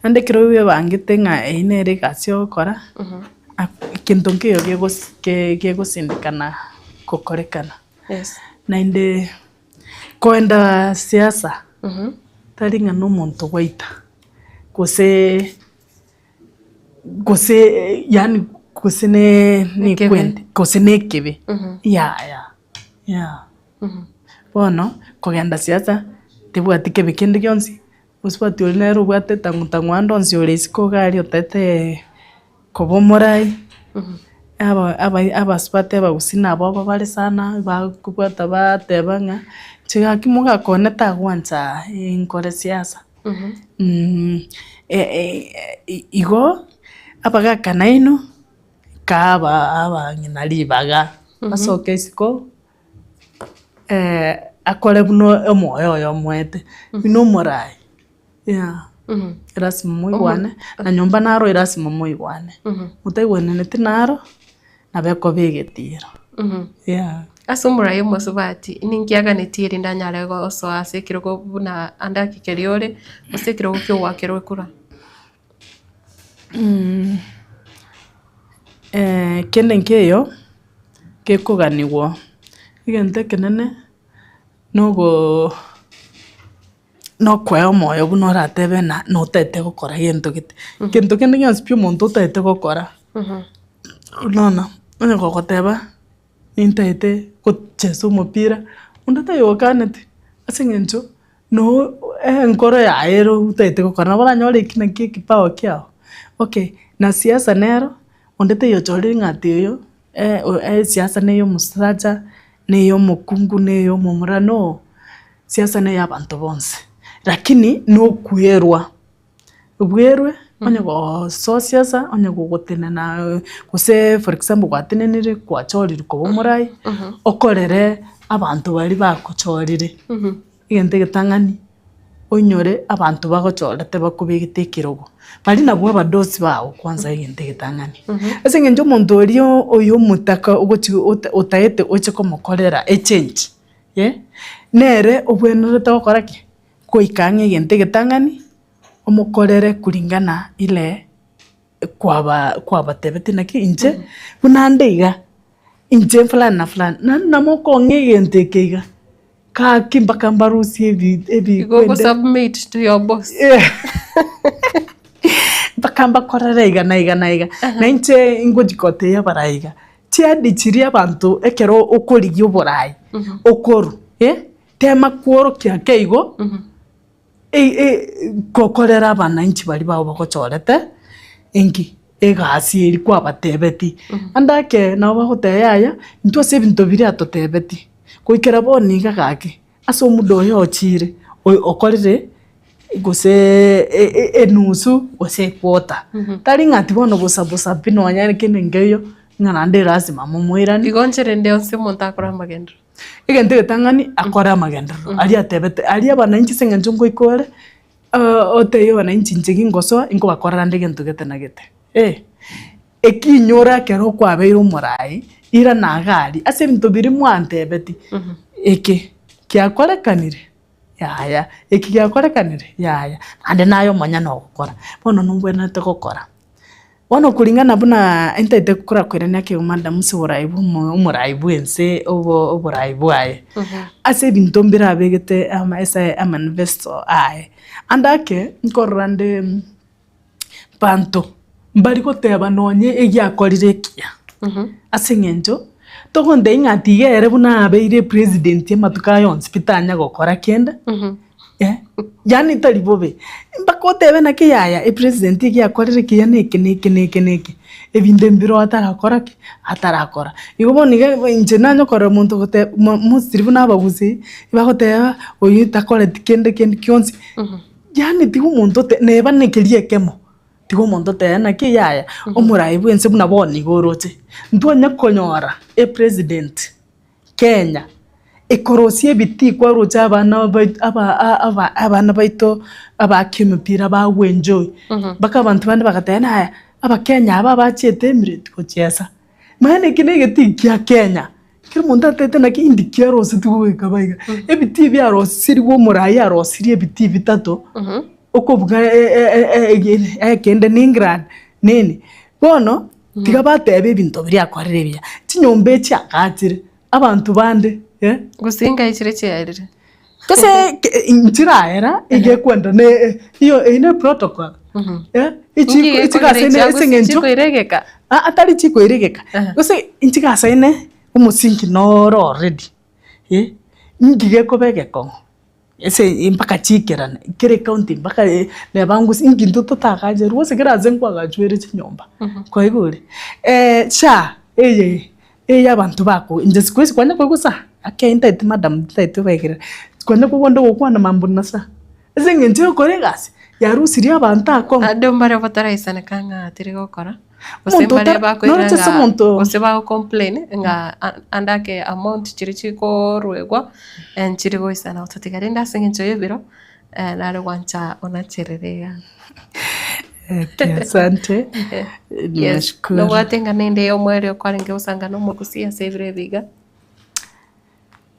Naende ekero oebangete ng'a eyio nere egasi ogokora, egento nkeiyo gegosi gegosindikana gokorekana. Naende koenda siasa, tari ng'a na omonto gwaita, gose gose yaani gose nekwende gose na ekebe, yaya yeah. Bono, kogenda siasa, tebwati kebe kende gionsi, mosubati oria nere obwate tang'u tang'u ande onsi ore isiko iga aria otaete koba omorai, aba aba abasubati abagusii nabo aba bare sana bakobwata bateba ng'a inche gaki mogaka one tagwancha nkore siasa. Igo, abagaka nainwe, kaa abang'ina ribaga, basoke isiko. akore buna omoyo oye omoete, buna omoraai, yeah, erasima moigwane, na nyomba naro erasima moigwane, motaigwananeti naro, nabo ekoba egetiro, yeah. Ase omorai omosubati, ninki aganetie erinde anyare gosoa ase ekerogo buna ande ake keria ore, gose ekerogo kia ogoakerwa ekura? Kende nkeiyo gekoganigwa, egento ekenene nogoo nokoea omoyo buna oratebe ng'a notagete gokora gento gete. Gento kende gionsi pi omonto otagete gokora, unaona, onye gogoteba nintagete gochesa omopira, onde taiyo ogokaneti ase eng'encho no enkoro yaye ere otagete gokora, nabo oranyore eki naki ekipawa kiago. Okay, na siasa nero, onde taiyo ochorire ng'a ati oyo esiasa na eya omosacha, na eya omokungu, na eya omomura no, siasa na eya abanto bonsi. Lakini nokwerwa, obwerwe onye gosoa siasa, onye gogotenena gose for example gwatenenire kwachorire koba omorai, okorere abanto baria bagochorire. Egento egetang'ani, oinyore abanto bagochorete bakobegete ekerogo, baria nabwo abadosi bao kwanza egento egetang'ani. Ase eng'encho omonto oria oyo omotaka ogochi otaete oche komokorera echange eh, nere obwenerete gokora ki? Goika ang'e egento egetang'ani, omokorere kulingana ile. kwaba kwabatebetie naki inche buna nde iga, inche fulani na fulani, naende nabo okong'a egento eke iga, gaki mpaka mbarusie ebi Igo ebikwende. ogosubmit to your boss. Mpaka mbakorere iga na iga na iga, na inche ngochi gotebia abarai iga, chiadi chiria abanto ekero okorigia oborai, okorwa eh, tema kworokia ake igo. Gokorera abananchi baria bao bagochorete inki? Egasi eria kwabatebetie. Ande ake nabo bagoteba yaya, intwe ase ebinto biria atotebetie, goikera bono iga gaki, ase omuda oyo ochire, oyo okorire gose enusu gose equarter, tari ng'a ati bono bosa bosa pi nonya kende nkeiyo, ng'a naende erasima momoiranie. Igo nchera ende yonsi omonto akore amagenderero. Egento egetang'ani, akore amagenderero aria atebete, aria abananchi ase eng'encho ngoika ore, otebie abananchi inche gingosoa, inkobakorera nde egento gete na gete eh. Ekinyora ekero kwabeire omorai, irana iga aria, ase ebinto biria mwantebetie, eke kiakorekanire? Yaya, eki giakorekanire? Yaya, naende naye omonyene ogokora, bono nobwenerete gokora. Bono kuringana buna ntaete korakoirania ekegima madam ase oborai bwa omo omorai bwa ense obo oborai bwaye, ase ebinto mbire abegete ama ase amanifesto aye, ande ake nkorora nde banto mbari goteba nonye egiakorire ekiya, ase eng'encho togontebia ng'a tiga ere buna abeire president amatuko aya onsi pi tanya gokora kende. Yaani tari bobe, mpaka otebe naki yaya epresident eki akorire ekiya na eke na eke na eke na eke, ebinto mbireo atarakora ki? Atarakora. Igo bono iga inche nanye korora omonto ogoteba mo mostly buna abagusii, bagoteba oyio takoreti kende kende kionsi, yaani tiga omonto ote neba na keria ekemo, tiga omonto otebe naki yaya, omorai bwa ense buna bono iga oroche, ntwanye konyora epresident Kenya, ekorosia ebitii kwaroche abana baito aba aba abana baito abakia emepira bagoenjoy, mpaka abanto bande bagateba ng'a aya abakenya aba abachiete Emirates gochiesa, maana eke na egetii kia Kenya, kera omonto atebete naki indi kiarosetigwe goika iga iga, ebitii biarosirigwe omoraia arosirie ebitii bitato, okobuga ekende ni England nini, bono. Tiga batebe ebinto biria akorire ebiya, chinyomba echi agachire, abanto bande eh. Gose engai chiria chiaerire. Gose nchiraera iga ekwenda ne iyo eyio ne protocol eh, Inki chigasaine gekogera ase eng'encho chikoiregeka? aa tari chikoiregeka, gose nchigasaine omosingi noro already eh, inki gekoba egekong'u. Ase mpaka chikerane, kera ecounty mpaka neba ngose inki intwe totagacherwa gose kera ase nkoagachwa ere chinyomba, kwaigure? SHA eye eye abanto bako inche siku hizi kwanya koigwa SHA ake ntaeti madam ntaeti obaegerera, kwanya koigwa onde ogokwana mambo na SHA, ase eng'encho yokora egasi, yarusirie abanto akong'u. Ande mbare bataraisaneka ng'a teri gokora. Gose Omonto mbare otara bakoira noroche ase ng'a omonto gose bago complain ng'a ande ake amount chiria chikoruegwa nchiri goisana gotatiga rende ase eng'encho ya ebiro nare gwancha onacherere igaa. Okay, asante. Yes, Nimeshukuru. nobwate eng'ana ende ya omweri okwarenge gosanga na omogusi ase ebiro ebi iga?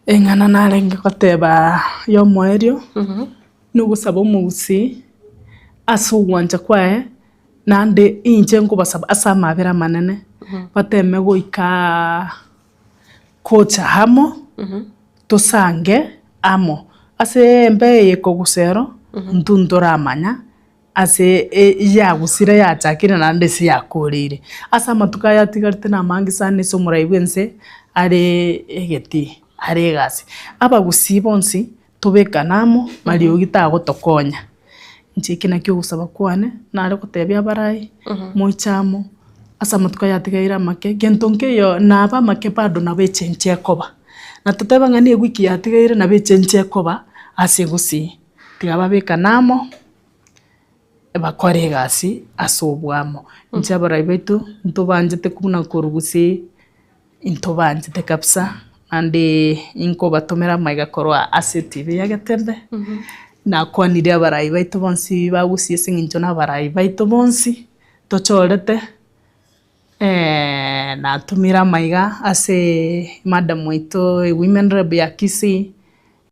Eng'ana narenge goteba ya omoerio, nogosaba omogusii ase ogwancha kwaye. Naende inche nkobasaba ase amabera amanene, bateme goika gocha amo, tosange amo. Ase embeo eye ekogusa ero, intwe ntoramanya ase yagusire yachakire naende ase yakoreire. Ase amatuko aya atigarete namange sana ase omorai bwense are egetii, are egasi. Abagusii bonsi tobekane amo, mariogi tagotokonya. Inche eke nakio ogosaba kwane, nare gotebia abarai, moiche amo, ase amatuko aya atigaire amake, gento nkeiyo naba amake bado nabo echange ekoba. Na totebe ng'a na ewiki yatigaire nabo echange ekoba ase gusii. Tiga babekane amo, bakore egasi ase oboamo. Inche abarai baito, ntobanchete buna korwa gusii. Intobanchete kabisa, naende inkobatomera amaiga korwa ase etibi ya Getembe, nakwanirie abarai baito bonsi ba Gusii ase eng'encho na abarai baito bonsi tochorete, natomire amaiga ase madam oito women rep ya Kisii.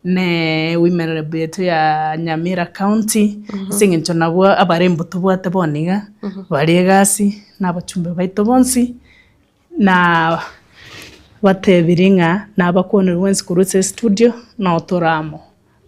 Ne women rep yaito ya Nyamira county, ase eng'encho nabwo abarembo tobwate bono iga, bare egasi, na abachumbe baito bonsi, na batebirie ng'a nabakwanire bwensi korwa ase estudio, nao tore amo,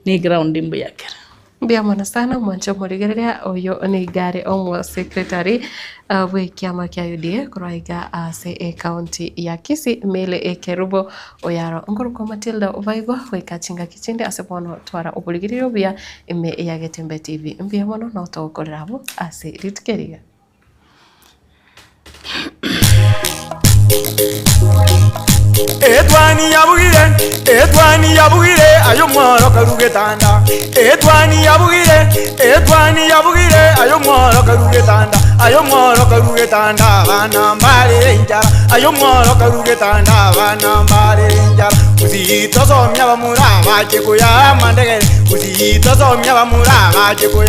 na eground mbuya kere. Mbuya mono sana mwanche omorigereria oyo nigo are omo secretary bw'ekiama kia UDA korwa iga ase ecounty ya Kisii Milly Kerubo oyaro nkorokwa Matilda Obaigwa goika chingaki chinde ase bono twara oborigereria obuya ime ya Getembe TV. Mbuya mono notogokorera abwo ase rituko eri iga. Etwani yabugire, etwani yabugire, aye omworo karu getanda. Etwani yabugire, etwani yabugire, aye omworo karu getanda. Aye omworo karu getanda, abana mbarere enchara. Aye omworo karu getanda, abana mbarere enchara. Gusii tosomia abamura bache koyama ndegere, gusii tosomia abamura bache koyama.